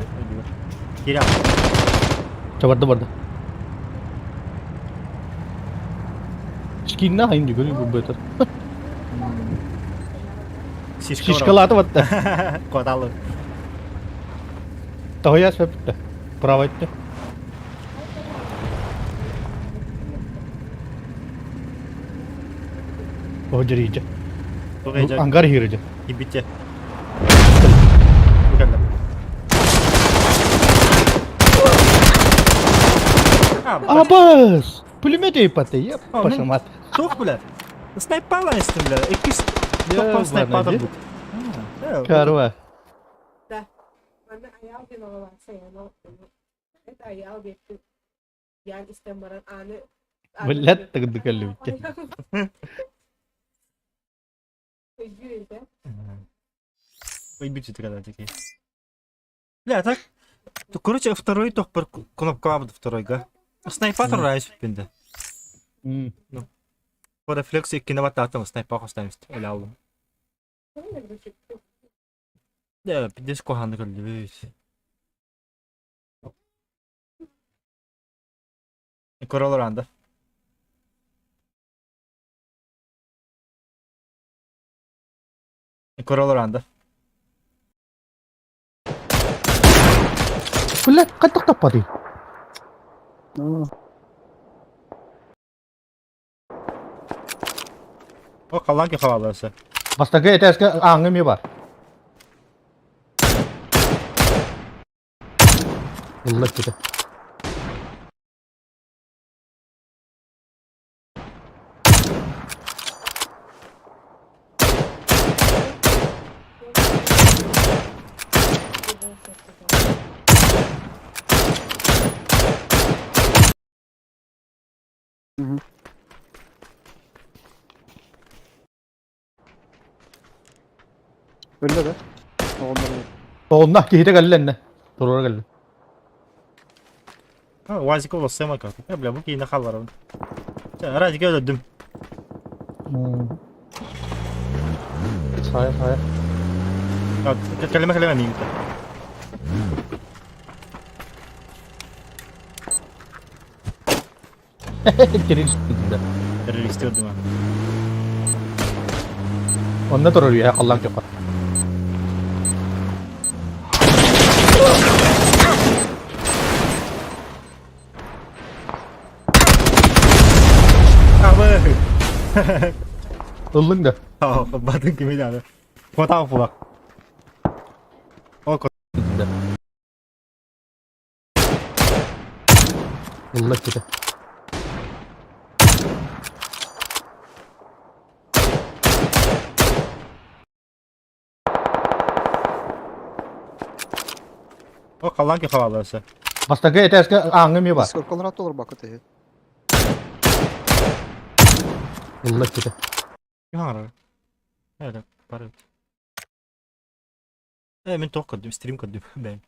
Кире. Чабарда барда. Скинна хайын дигөр бу бетер. Шишкалаты батта. Кодалы. Тоһуйа сөптө. Право этте. О дьэрийдэ. Ангар иһиирдэ. Кибите. Абас! Пулемет ейпаты, еп, пашамат. Тух, бля. Снайпала истин, бля. Иккис тохпон снайпатар бут. Карва. Да. Манна аял диэн оҕолоохсой Это аял диэппит. Ян истэн баран ааны Блядь, тогда кэллибиттэ. Өйдүүр этэ. Ой, бити тогда такие. Бля, так. Короче, второй тохпор кнопка второй, га. Снайпатор райс пинде. Ну. По рефлексу киновататом снайпа оставим. Оля. Да, пиздец коханы кэллибит. Королоранда. Королоранда. Блядь, хайдах таппатый? О, халанки хаваласы. Бастакы этээскэ ааҥҥа эмиэ баар. Ылла иккитэ. Өллө да. Оҕоннор Оҕунна киһитэ кэллэ иннэ. Туруора кэллэ. Уазик олоссема как. Бля, бу киинэ халларабын. Радик өлөрдүм. Саайа саайа. Кэлэмэ кэлэмэ миигин. Террорист да. Террористи өлдүм. Онно турар үөһэ халлаан көхө. Абы. Ыллыҥ да? Батын кими даҕаны. Куотаах булак. О, Ылла ките. О, халлаан хаваласы. Бастакы этээскэ ааҥҥа эмиэ баар. Скоркалар толорбакка тэһи. Ылла ките. Хаҥарар. Эля, бары. Э, мин туох көрдүм, стрим көрдүм. Бэйэм.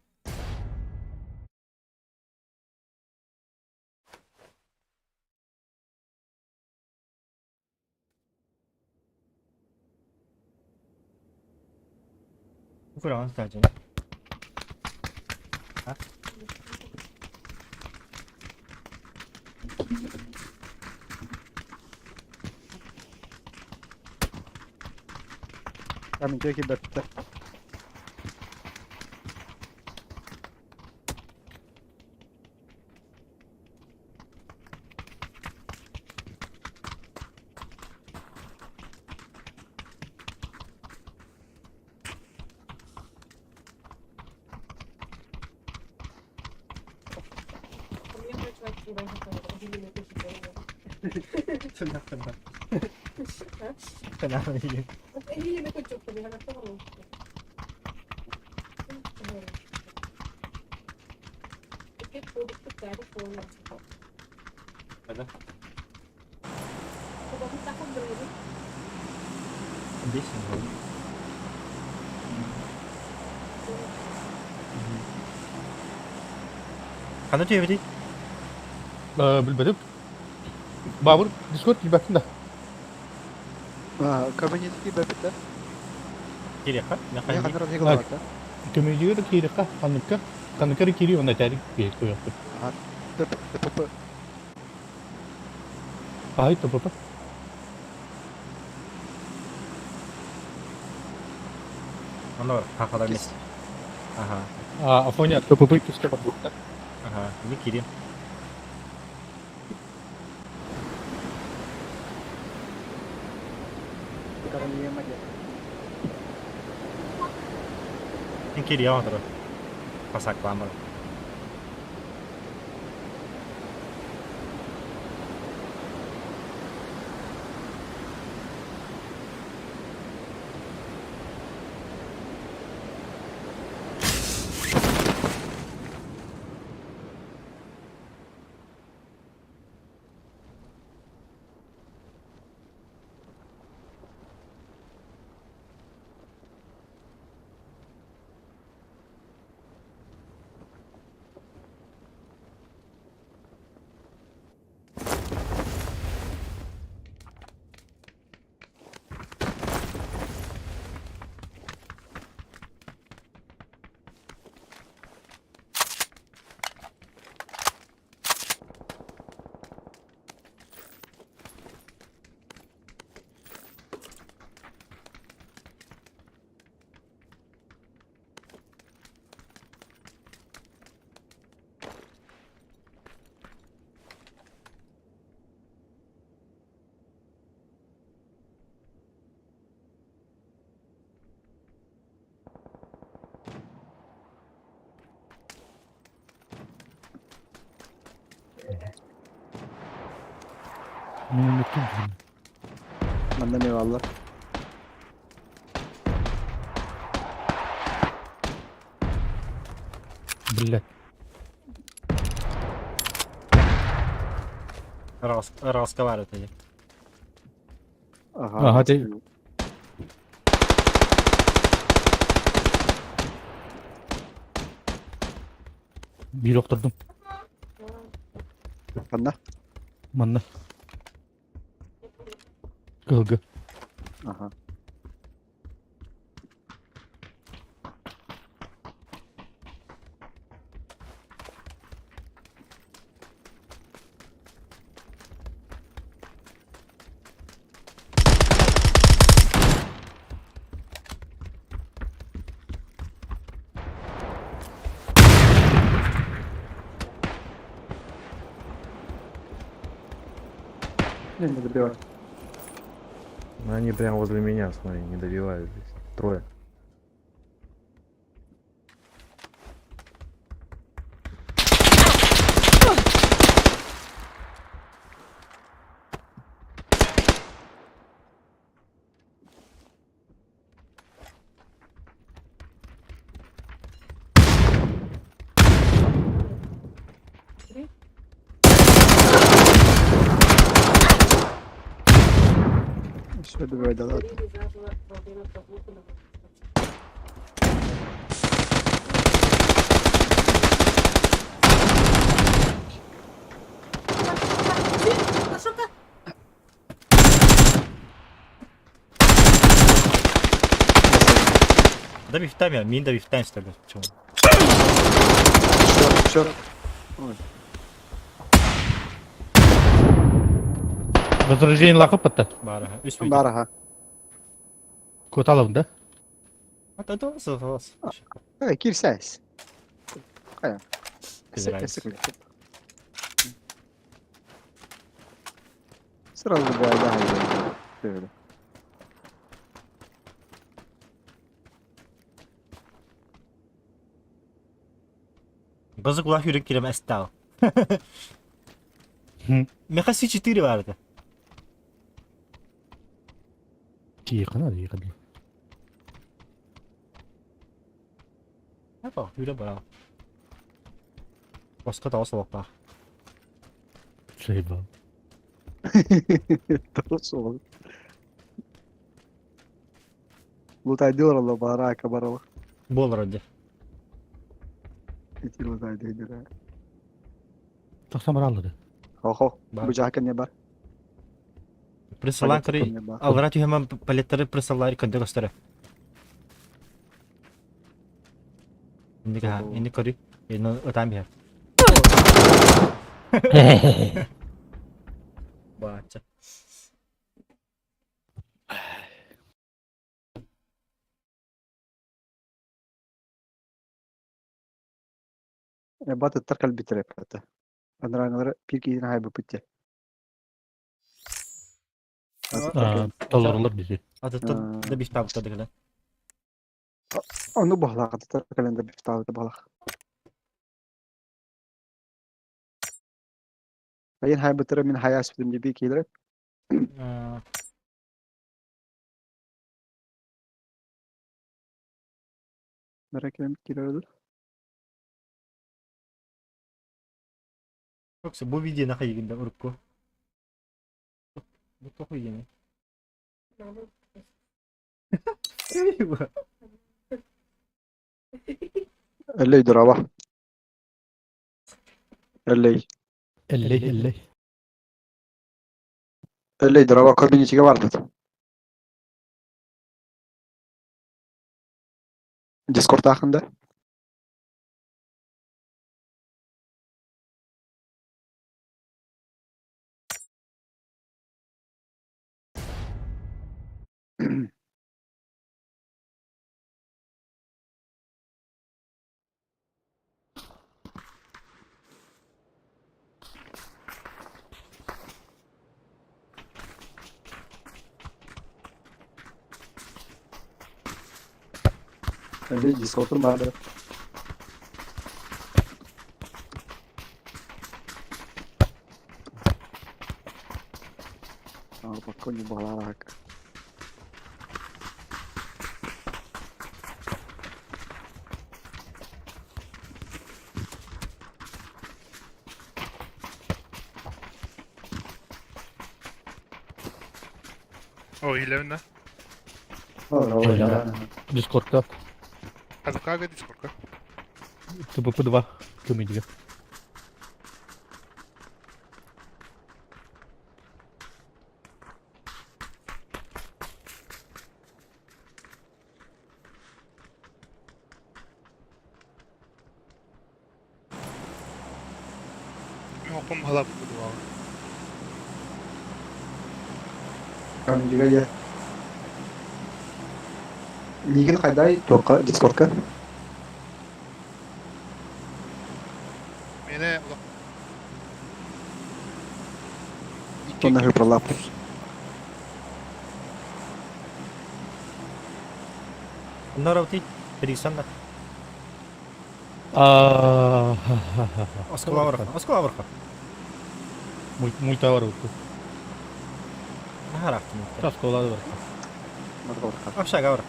Кураҕан саадьын. Каменька киирбэттэр. Ханна түһэбитий? Билбэтим. Баабыр Дискорд киирбэппин да. Кабинет киирбэппит да. Киириэххэ. Мен ханнар оннук ылабат да. Көмөдьүгэр да киириэххэ, ханныкка, ханныкка эрэ киирии уонна этээри киириэхпит. ТПП. Аһай ТПП. Онно хахалар мест. Ага. А, Афоня ТПП киске барбыттар. Ага, не киирим. Ин киириэ оҥоторо. Пасаклаан баран. Манна эмиэ бааллар. Блядь. Ыраҕаска баар этэ дии. Ага. Ага, ти. Биир охтордум. Ханна? Манна. Кыһылгы. Аха. Не, не добивай. Ну, они прямо возле меня, смотри, не добивают здесь. Трое. Все, добивай, да, да. Да бифтами, мин да бифтами стреляю. Почему? Все, все. Ой. Возрождение лахы патта. Баар, үс бүт. Баар аха. Куоталабын да? Это вас. Эй, кирсәс. Кая? Без разницы. Сразу да, да, да. Базык улах yürek girem estağ. Меха С4 vardı. Тиихана тиихана. Апа, yürek бара. Басқа да осылық бар. Заебал. Сол. Лутайдылар барака барала. Болар önce. Ити лутайдылар. Тохсан бар аллады. Хо-хо. Бар. Бу жака не бар. Присылан кыры. Алра түйеман палеттары присылар көндө көстөрө. Инди ха, инди көрү. Эни ытам бер. Бача. Бат аттар калбитер эппата. Анраңалар пир киһини хайбыппыт дии. Толорулар бизи. Атыттан да биф табыта дегеле. Ону баһлаах аттар кэлэн да бифтаабыта баһлаах. Айын хайбытара мин хайааспытым дии биир киһилэрэ. Мэрэ кэлэн киирэр Yoksa bu video ne kadar günde urukku. Bu toku yine. Эллей дурава. Эллей. Эллей, эллей. Эллей дурава комьюнитиге бардыт. Дискорд ахында. Эллей Дискордун барды. Бакони баларак. О, 11 Дискордка. А ВК Дискордка? ТПП-2 көмөтүгэр. Мин халаппыт буолуоҕа. Камдига я. Мигин хайдай туохха дискордка? Миэнэ улах Икки Онно пролап. Наравти, Перисан да. А Осколаварха. Осколаварха. Мультавар утtu. Наһараахтым. Осколавар. Общага бар.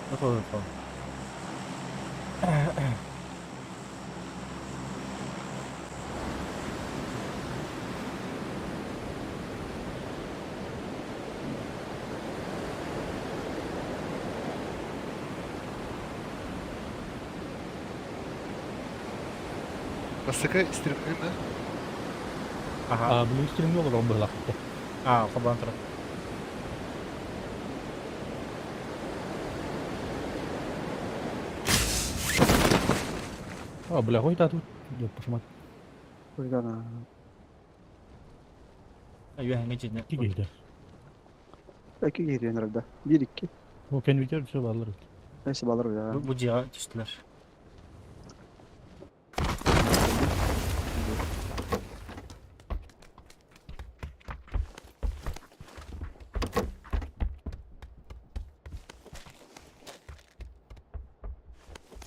Бастакы стримҥин да? Аха. А, билигин стримҥэ олорон быһылаахпыт. А, холбоон турар. А, бля, хой тату. Ёппашмат. Үөһэҥҥэ дьиҥэ. Кигейде. Эки киһирен эрэлдэ. Биир икки. О, кэнвитер все баллар. Neyse балар ya. Бу дьиэҕэ түстүлэр.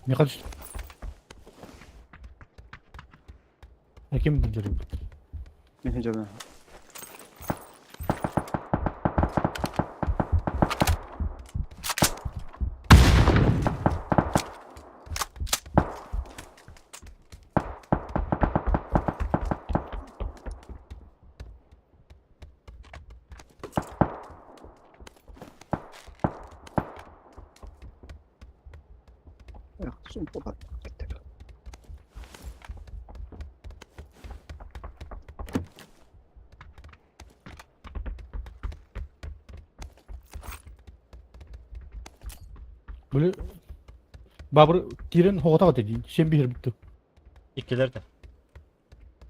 Не хочу. А кем билдерим? Мен жана. Эх, сумку Били Бабыр киирэн хоҕотох этэ дии. Сен биһир бүттү. Иккилэр да.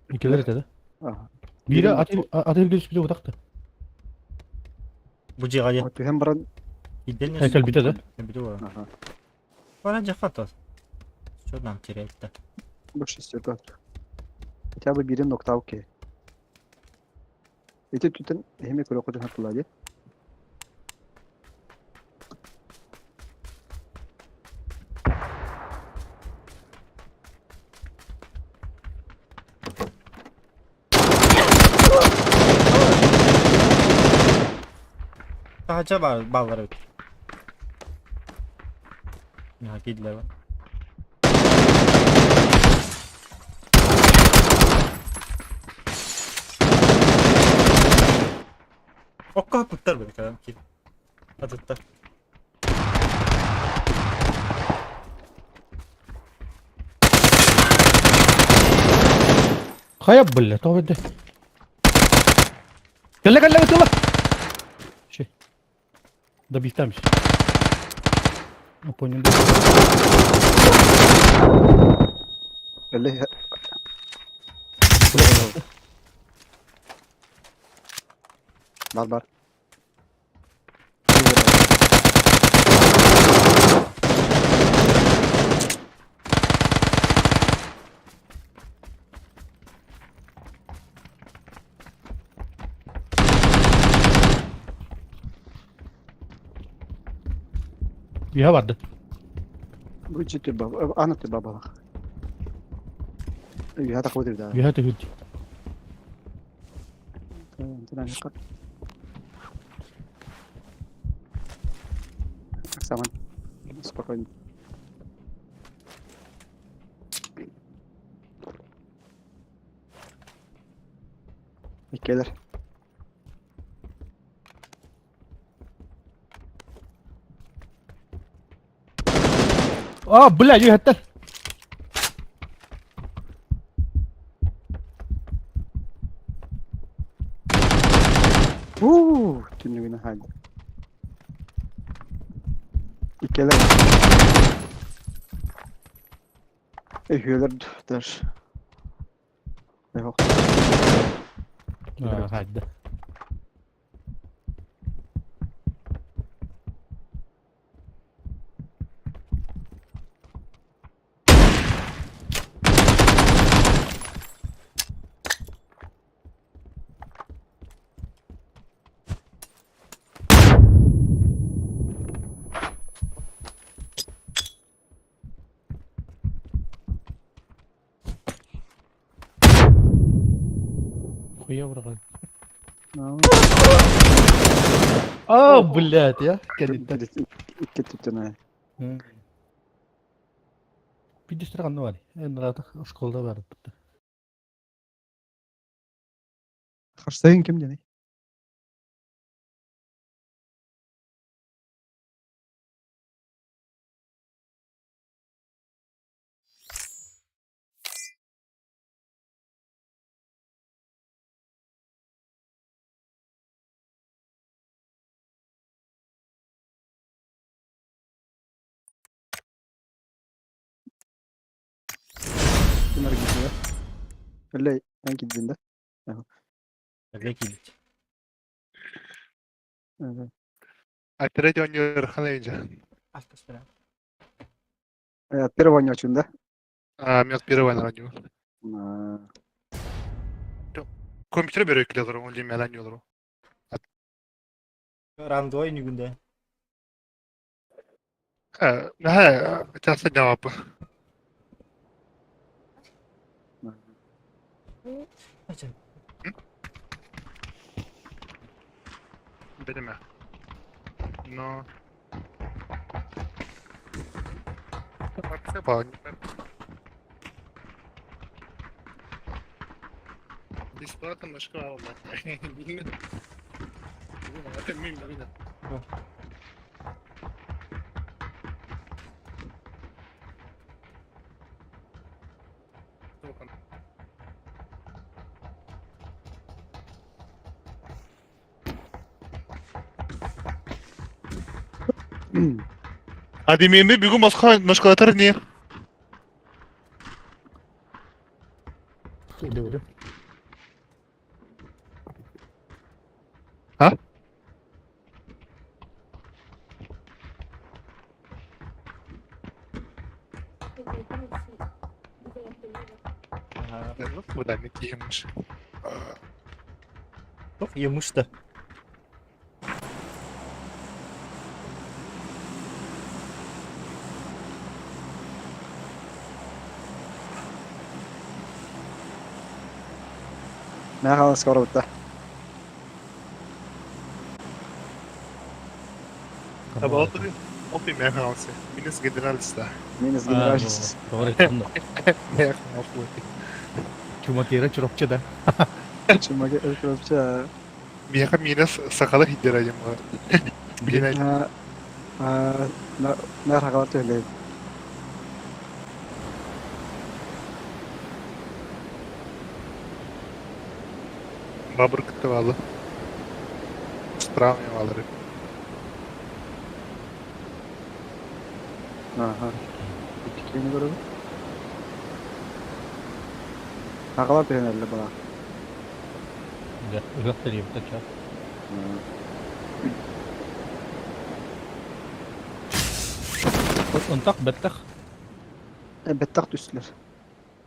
Иккилэр этэ да. Ага. Биирэ аты эргэ түспүтэ утахта. Бу дьиэҕэ диэн. Түһэн баран Иден Кэлбитэ да. Кэлбитэ буолар. Ага. Бара дьахха тос. Что нам терять-то? Бу шестерка. Хотя бы бирин ноктауки. Ити түтен эми көрө көтөн хаттыла ди. Таһача бар баллар эбит. Миха киирдилэр бар. Окко пыттар били кэлэн киир. Атыттар. Хайа бля, тоҕо бэрдэ. Кэллэ кэллэ ытыла. Ши. Добивтамся. Ну, понял. Кэллэ бар бар. Биһа барды. Бу жити баба, ана ты баба. Я так вот да. Биһа түһүт. Саман. Спокойно. Иккилэр. А, бля, үһэттэр. Уу, түннүгүнэн хаалла. Иккилэр. Өһүөлэр даже. Хайда. Хуя врага. А, блядь, я? Икки түттэн Пидестер ханна бар? Эн школда бар. Харсайын ким диэний? Ким эргийдэ? Эллэй, эн киирдин да? Эллэй киирбит. Операть оонньуур хана инжа. Первый оонньоочун да? А, мен первый оонньуур. Компьютер бере килер, он ли мен оонньуур. Рандой нүгүндэ. Наһаа часа жавап. Билеме. Но... Бесплатно башка алма. Билмин. Билмин. Адимеми бүгүн Москва Москвалатар не? А? Куда емыш? Емыш да. Мэ скоро бутта. Таба оту мэ хаалсы. Минус генералиста. Минус генералист. Мэ хаалсы. Чумакера чурапча да. Чумакера чурапча. Миэхэ минус сахала хиддера диэн Билин Наар хагалар түһэлээ. Бабыр кытта Справа алары. Аха. Иккини көрөбүн. Хагалар түһэнэллэ баа. Да, ыгах теребит ча. Онтак беттах. Беттах түстүлэр.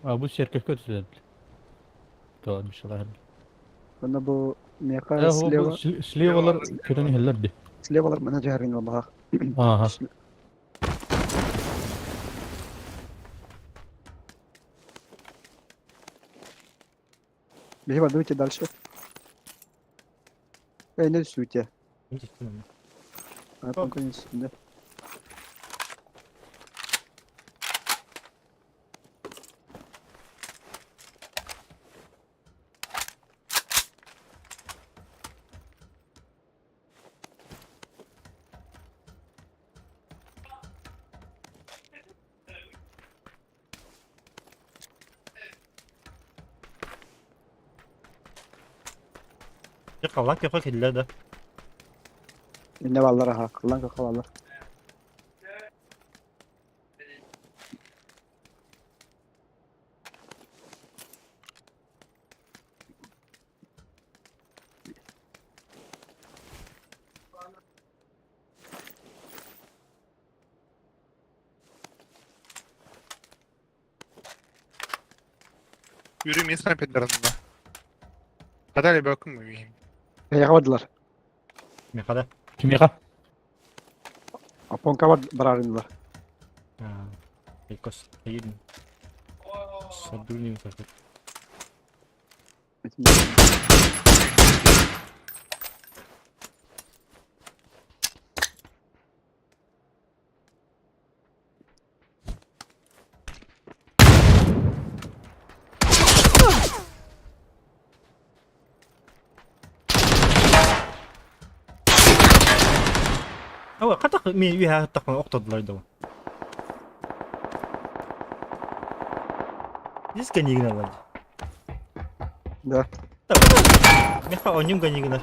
А бу церковь түстүлэр. То бишалар. Онно бу миэхэ слева Слевалар көтөн иһэллэр ди. Слевалар мана дьаһарин баах. Ага. Биһи бардыбыт дальше. Не сүтэ. А там конечно, да. Дьэ халлаан көхө кэллэ да. Инне баллар аха, халлаан көхө баллар. Yürüyüm insan снайпердарында. Гадали бөкүм үйüm. Эйэҕэ бардылар. Михада. Кимиэхэ? Опонка бар барарынылар. Айкос. Айын. Садурнин как. Ава, хатах ми үһэ хаттахпын охтордулар доо. Здесь канигна Да. Меха онньум ганигна.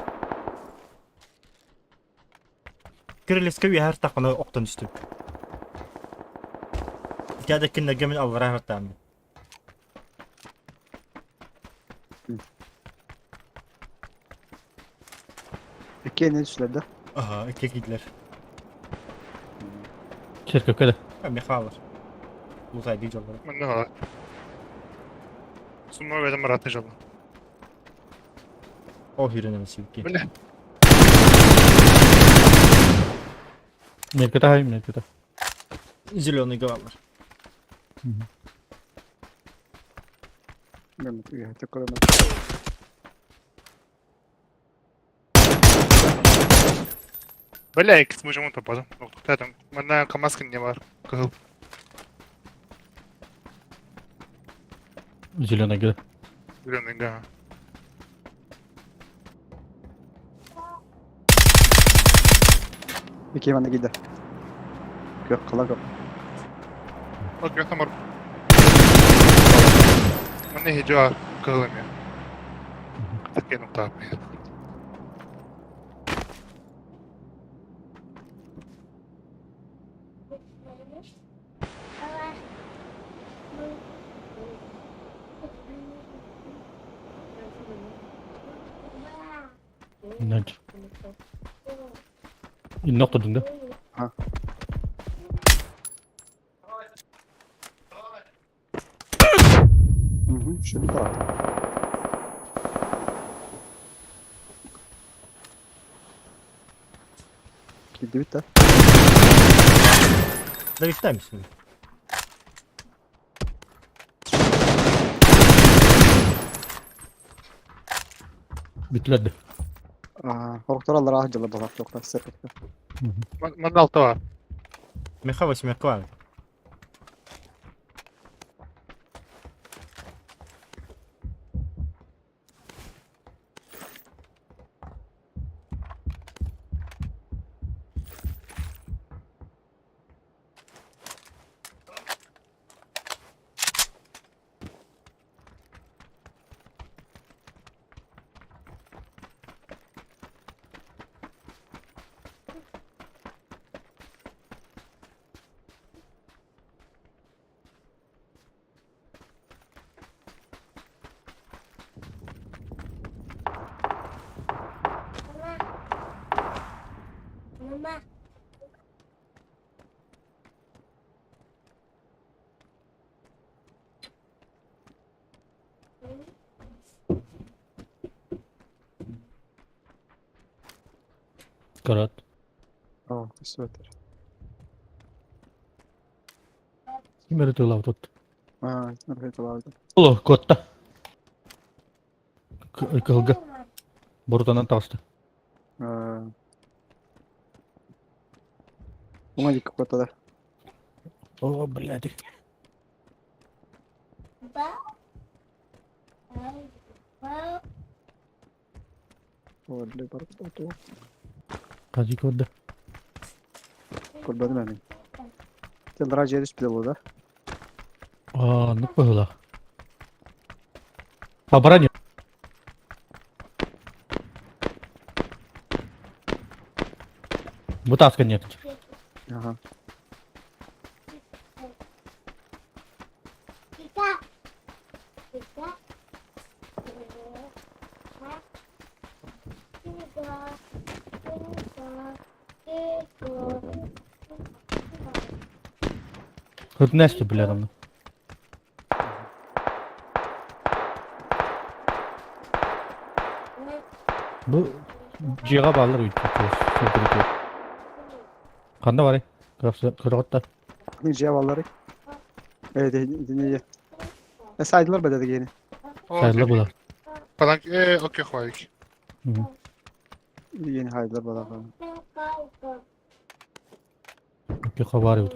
Кириллиска үөһэ артахпына охтон түстүм. Дядя кинилэргэ мин аллараа артааммын. Иккиэннэ түстүлэр да? Аха, икки киирдилэр. Церковка да. Михайлов. Лутайды дьоллоро. Манна баар. Сумма бэйэм бараатын дьолло. Ол хүрэнэн сүүрки. Бля. Мелкота, мелкота. Зеленый галлар. Мен үөһэ көрөмөр. Бля, иккис мужумун таппатым. Токтотум. Манна КамАЗ кинне бар. Кыһыл. Зеленый гра. Зеленый га. Икки манна киирдэ. Күөх халаҥ күөх. Ол күөх тамар. Манна иһи дьоа кыһыл эмиэ. Таккен уктааппын. Ночь. النقطة ده. ها. Мгм, что не так? Киирдибит да? Давиктаем сюда. Бүттүлэр. Аа, Хорохтор аллараа сылдьаллар баҕар туохтар церковка. Манна алта бар. Меха восьмерка. Мама. Карат. Оо, көстүбэттэр. Ким эрэ тылаабыт. Аа, итиннэ тылаабыт. Оло, куотта. Кыһылга. Борутанан таҕыста. Аа. Уҥа диэки куотта да. О, блядь. Ба. Ба. Оо, бля, барбыт оо. Хазы көрдө. Көрбөтүм эмиэ. Телдара дьиэ түспүтэ буолуо да? Аа, оннук быһыылаах. По броне. Бу тааска нет. Ага. Хоть бля, там. Бу дьиэҕэ бааллар үйтү. Ханна барай? Кыргытта. Дьиэ бааллары. Э, дини. Сайдылар ба деді гені. Сайдылар булар. Паланк, окей, хвайк. Yeni haydılar bala. Окей, хабар ют.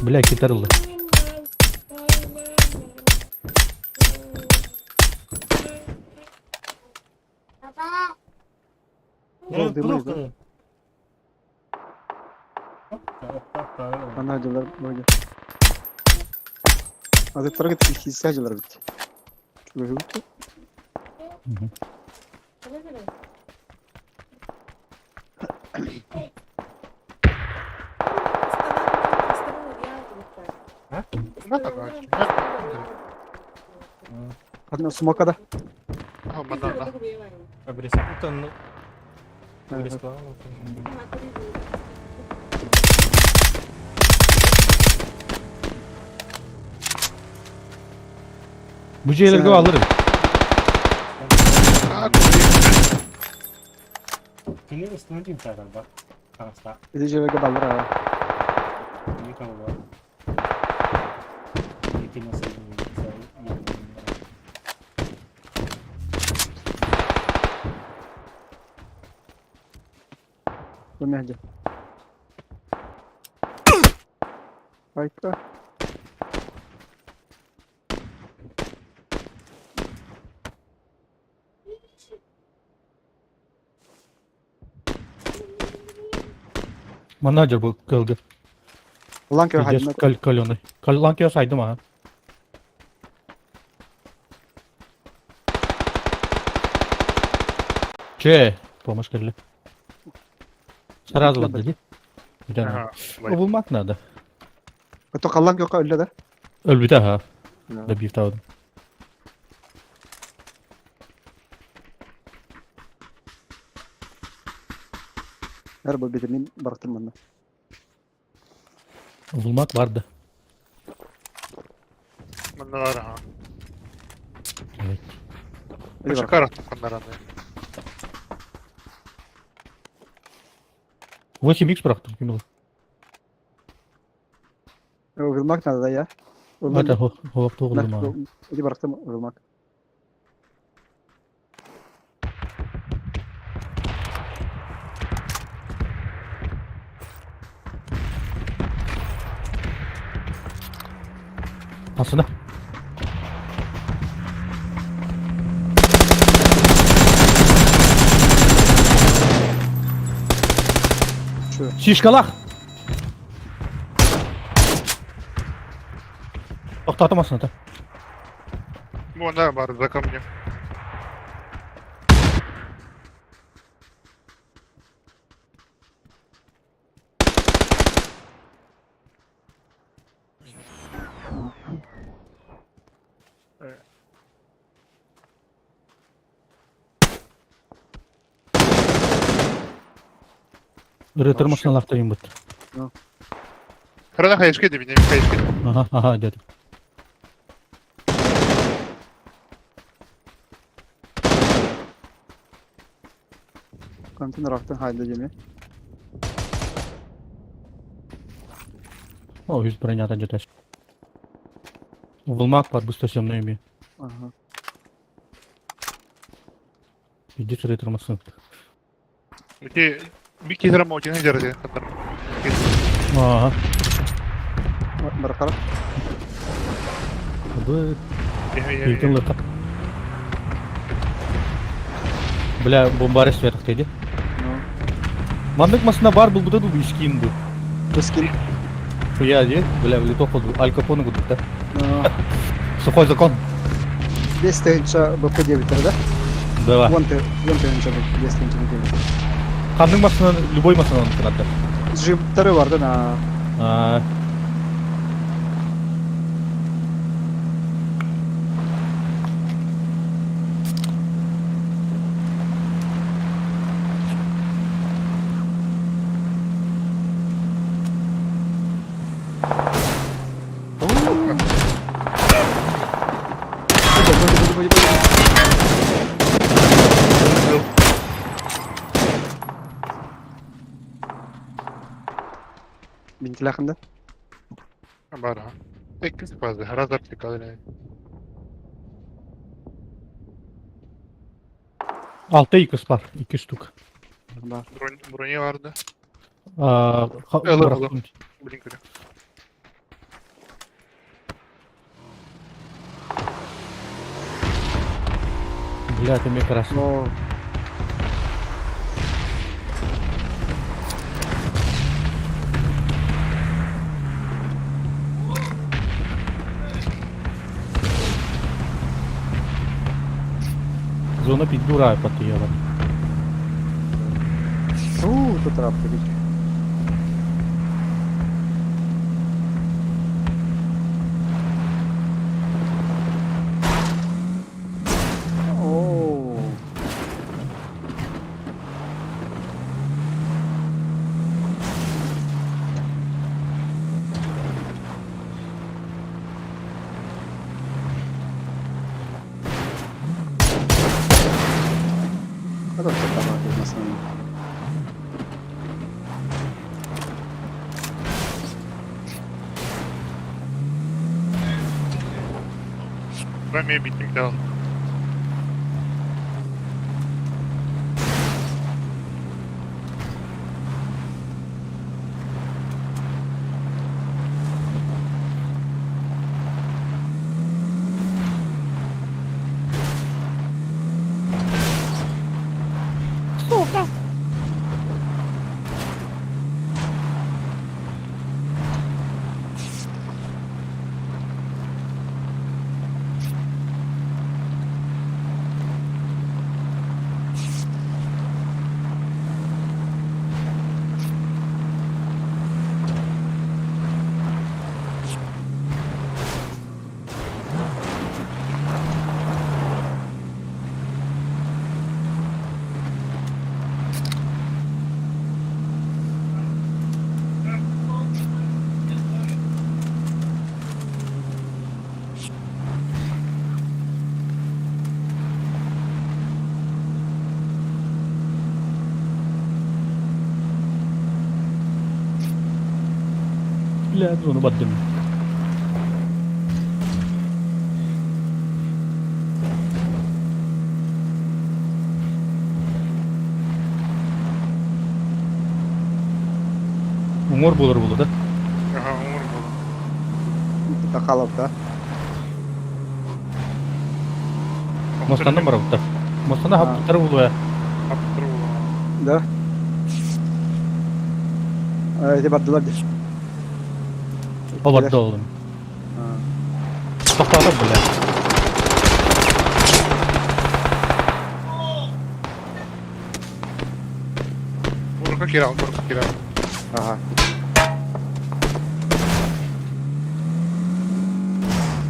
Бля, китарылы. Жол Ана дылар böyle. Azıttara git hissacılar bitti. Şöyle bitti. Hadi smoke'a da. Bu C'leri alırım. Ити дьиэбэ баллар аа. Бу мэһдьэ. Айка. Менеджер был кылгы. Ланкер Пиздец, хайдына. кал каленый. Ланкер сайдым а. Че, помощь келли. Сразу отдали. Булмак надо. Ото қаллан көкө өллө да. Өлбүтэ ха. Да бир табыдым. Эр бу битимин барактым манна. Bulmak vardı. Манналар, ага. Evet. Шикарно ханнараны. 8x bıraktım kim bilir. Вилмак надо да я. Это ховак тоғылдым а. Иди барактым вилмак. Aslında. Şu. Şişkalak. Тоқтатамасын ата. Вон, да, бар, за камнем. Ырытырмасын лақтайын бұт. Рана хаешке деби, не хаешке. Ага, ага, дедим. Контейнер рактын хайда жеме. О, жүз бронятан жетеш. Вылмак бар быстро ими. Ага. Иди ырытырмасын. Ити бики драма очень держи, ханнар. Ага. Баракара. Бу Илтин лыка. Бля, бомбарес сверх деди. Мандык масына бар был буда ду искин ду. Скин. Хуя ди, бля, влиток был Аль Капоне гудук да. Сухой закон. 5 тыһыынча БП диэбиттэрэ да? Да. 10 тыһыынча 5 тыһыынча диэбиттэр. Ханнык массыынан, любой массыынан кынатар. Джиптары бар да на. А, Буди, буди, буди, буди. Бинтилэхин да? Бар, а. Иккис фаза. Разаптика, блядь. Алта икс бар, икки штук. Бар. Брони барды. А, Ылы, ылы. Блин, көрө. Бля, ты мне красный. О, Зона пидура потуела. у, тут рапты бить. О, А тут там на самом. Бами битим дал. Сука! Бля, зону бардым. Уҥуор буолар буолуо да? Ага, уҥуор был. Тахалов, да? Муостанан барбыттар. Муостаны А. хаппыттар буолуо. Аптыр был. Да. А, эти бардылар дии. Ол барды олым. А. Тохтоото бля. Урка кирал, урка кирал. Ага.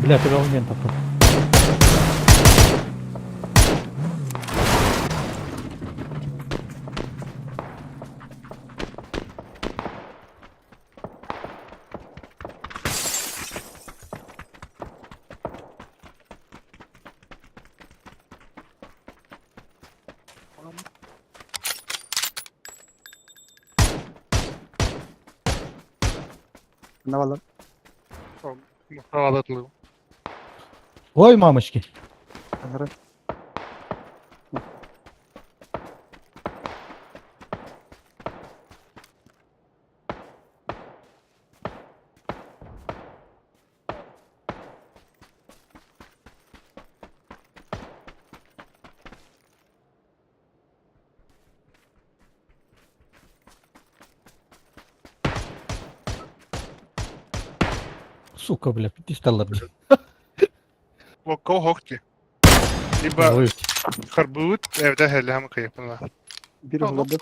Бля, ты момент такой. Навалар. Мухтавадатлы. Ой, мамочки. Ага. Сука, бля, пятисталлар. Локко хохти. Либо харбыт, эвда хеллэм кыйыппына. Бир олордо.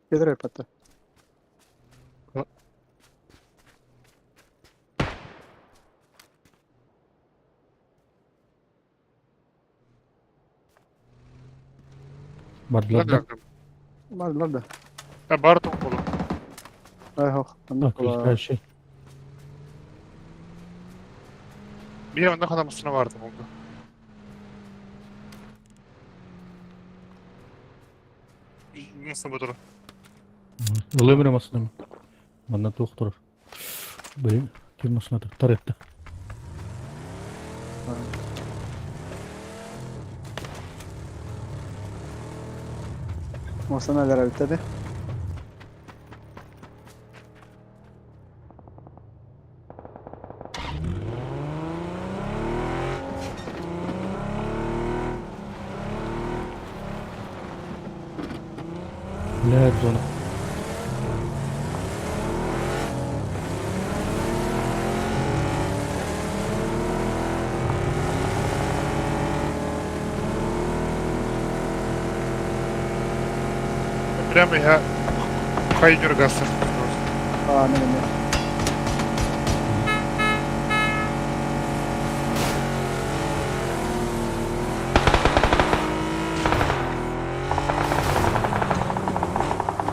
Кедр патта. Бардылар да. Бардылар да. А бар тоққолу. Айхох. Дальше. Bir anda kanamasına vardım oldu. Nasıl bu durum? Ылымыр масыным. Манна туох турар. Блин, ким масына таретті. Осана лера битеде. Бля, зона. Прямо я хайдер гасыр. А, не, не.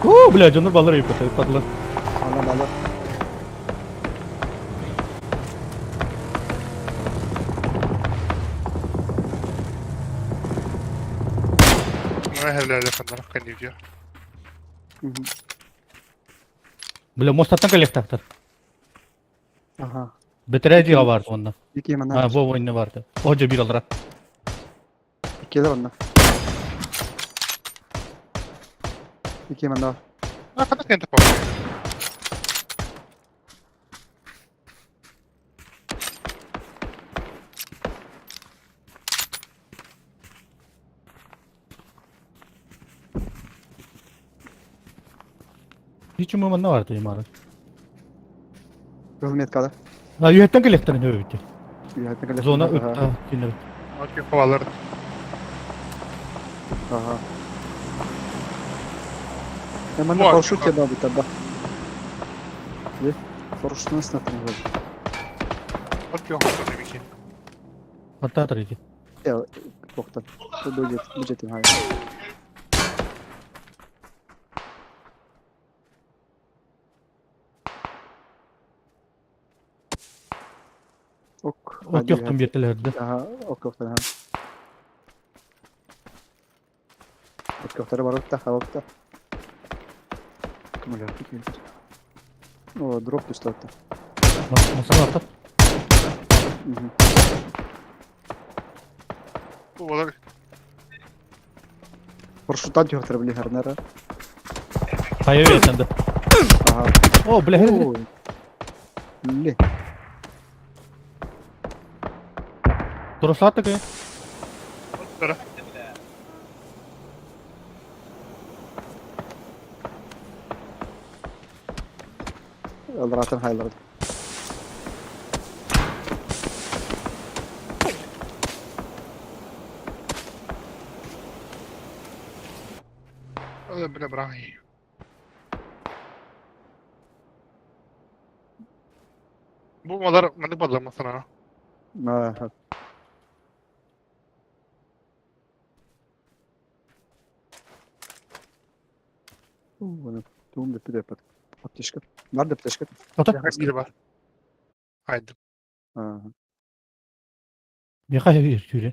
О, блядь, он баллар епті, падла. Ана бала. Ну, хелле хандар кандидия. Бля, мостаттан коллектактар. Ага. Бетерәди бар онда. Ики мана. А, во ойны барды. Ожо бир алра. Икилер онда. Ики мана. А, хандар кенте пап. Hiç umurumda vardı imaret. Кызмет када. А, үйеттен коллектор не өбүттү. Үйеттен Зона үт, кинер. Окей, хавалар. Ага. Я мана парашют я бабы таба. Е, парашют нас на там. Окей, хавалар бики. Аттатыр иди. Я тоқтат. Бюджет, бюджет хай. Ок. Ок yoktun бертелерди. Ага, ок yoktun ha. Ок yoktары бар окта, ха окта. Аккумулятор келдир. О, дроп түстү атта. Масана аттат. Олар Парашюттан yoктары били харнара. Хайа өйеттен Ага. О, бля. Ле. Турасат такая. Да. Алратын хайларды. Бля, брай. Бу малар маны бадламасына. Ага. Оны туум деп деп аптечка. Бар деп аптечка. Ата. Бир бар. Haydi. Ага. Меха түрі.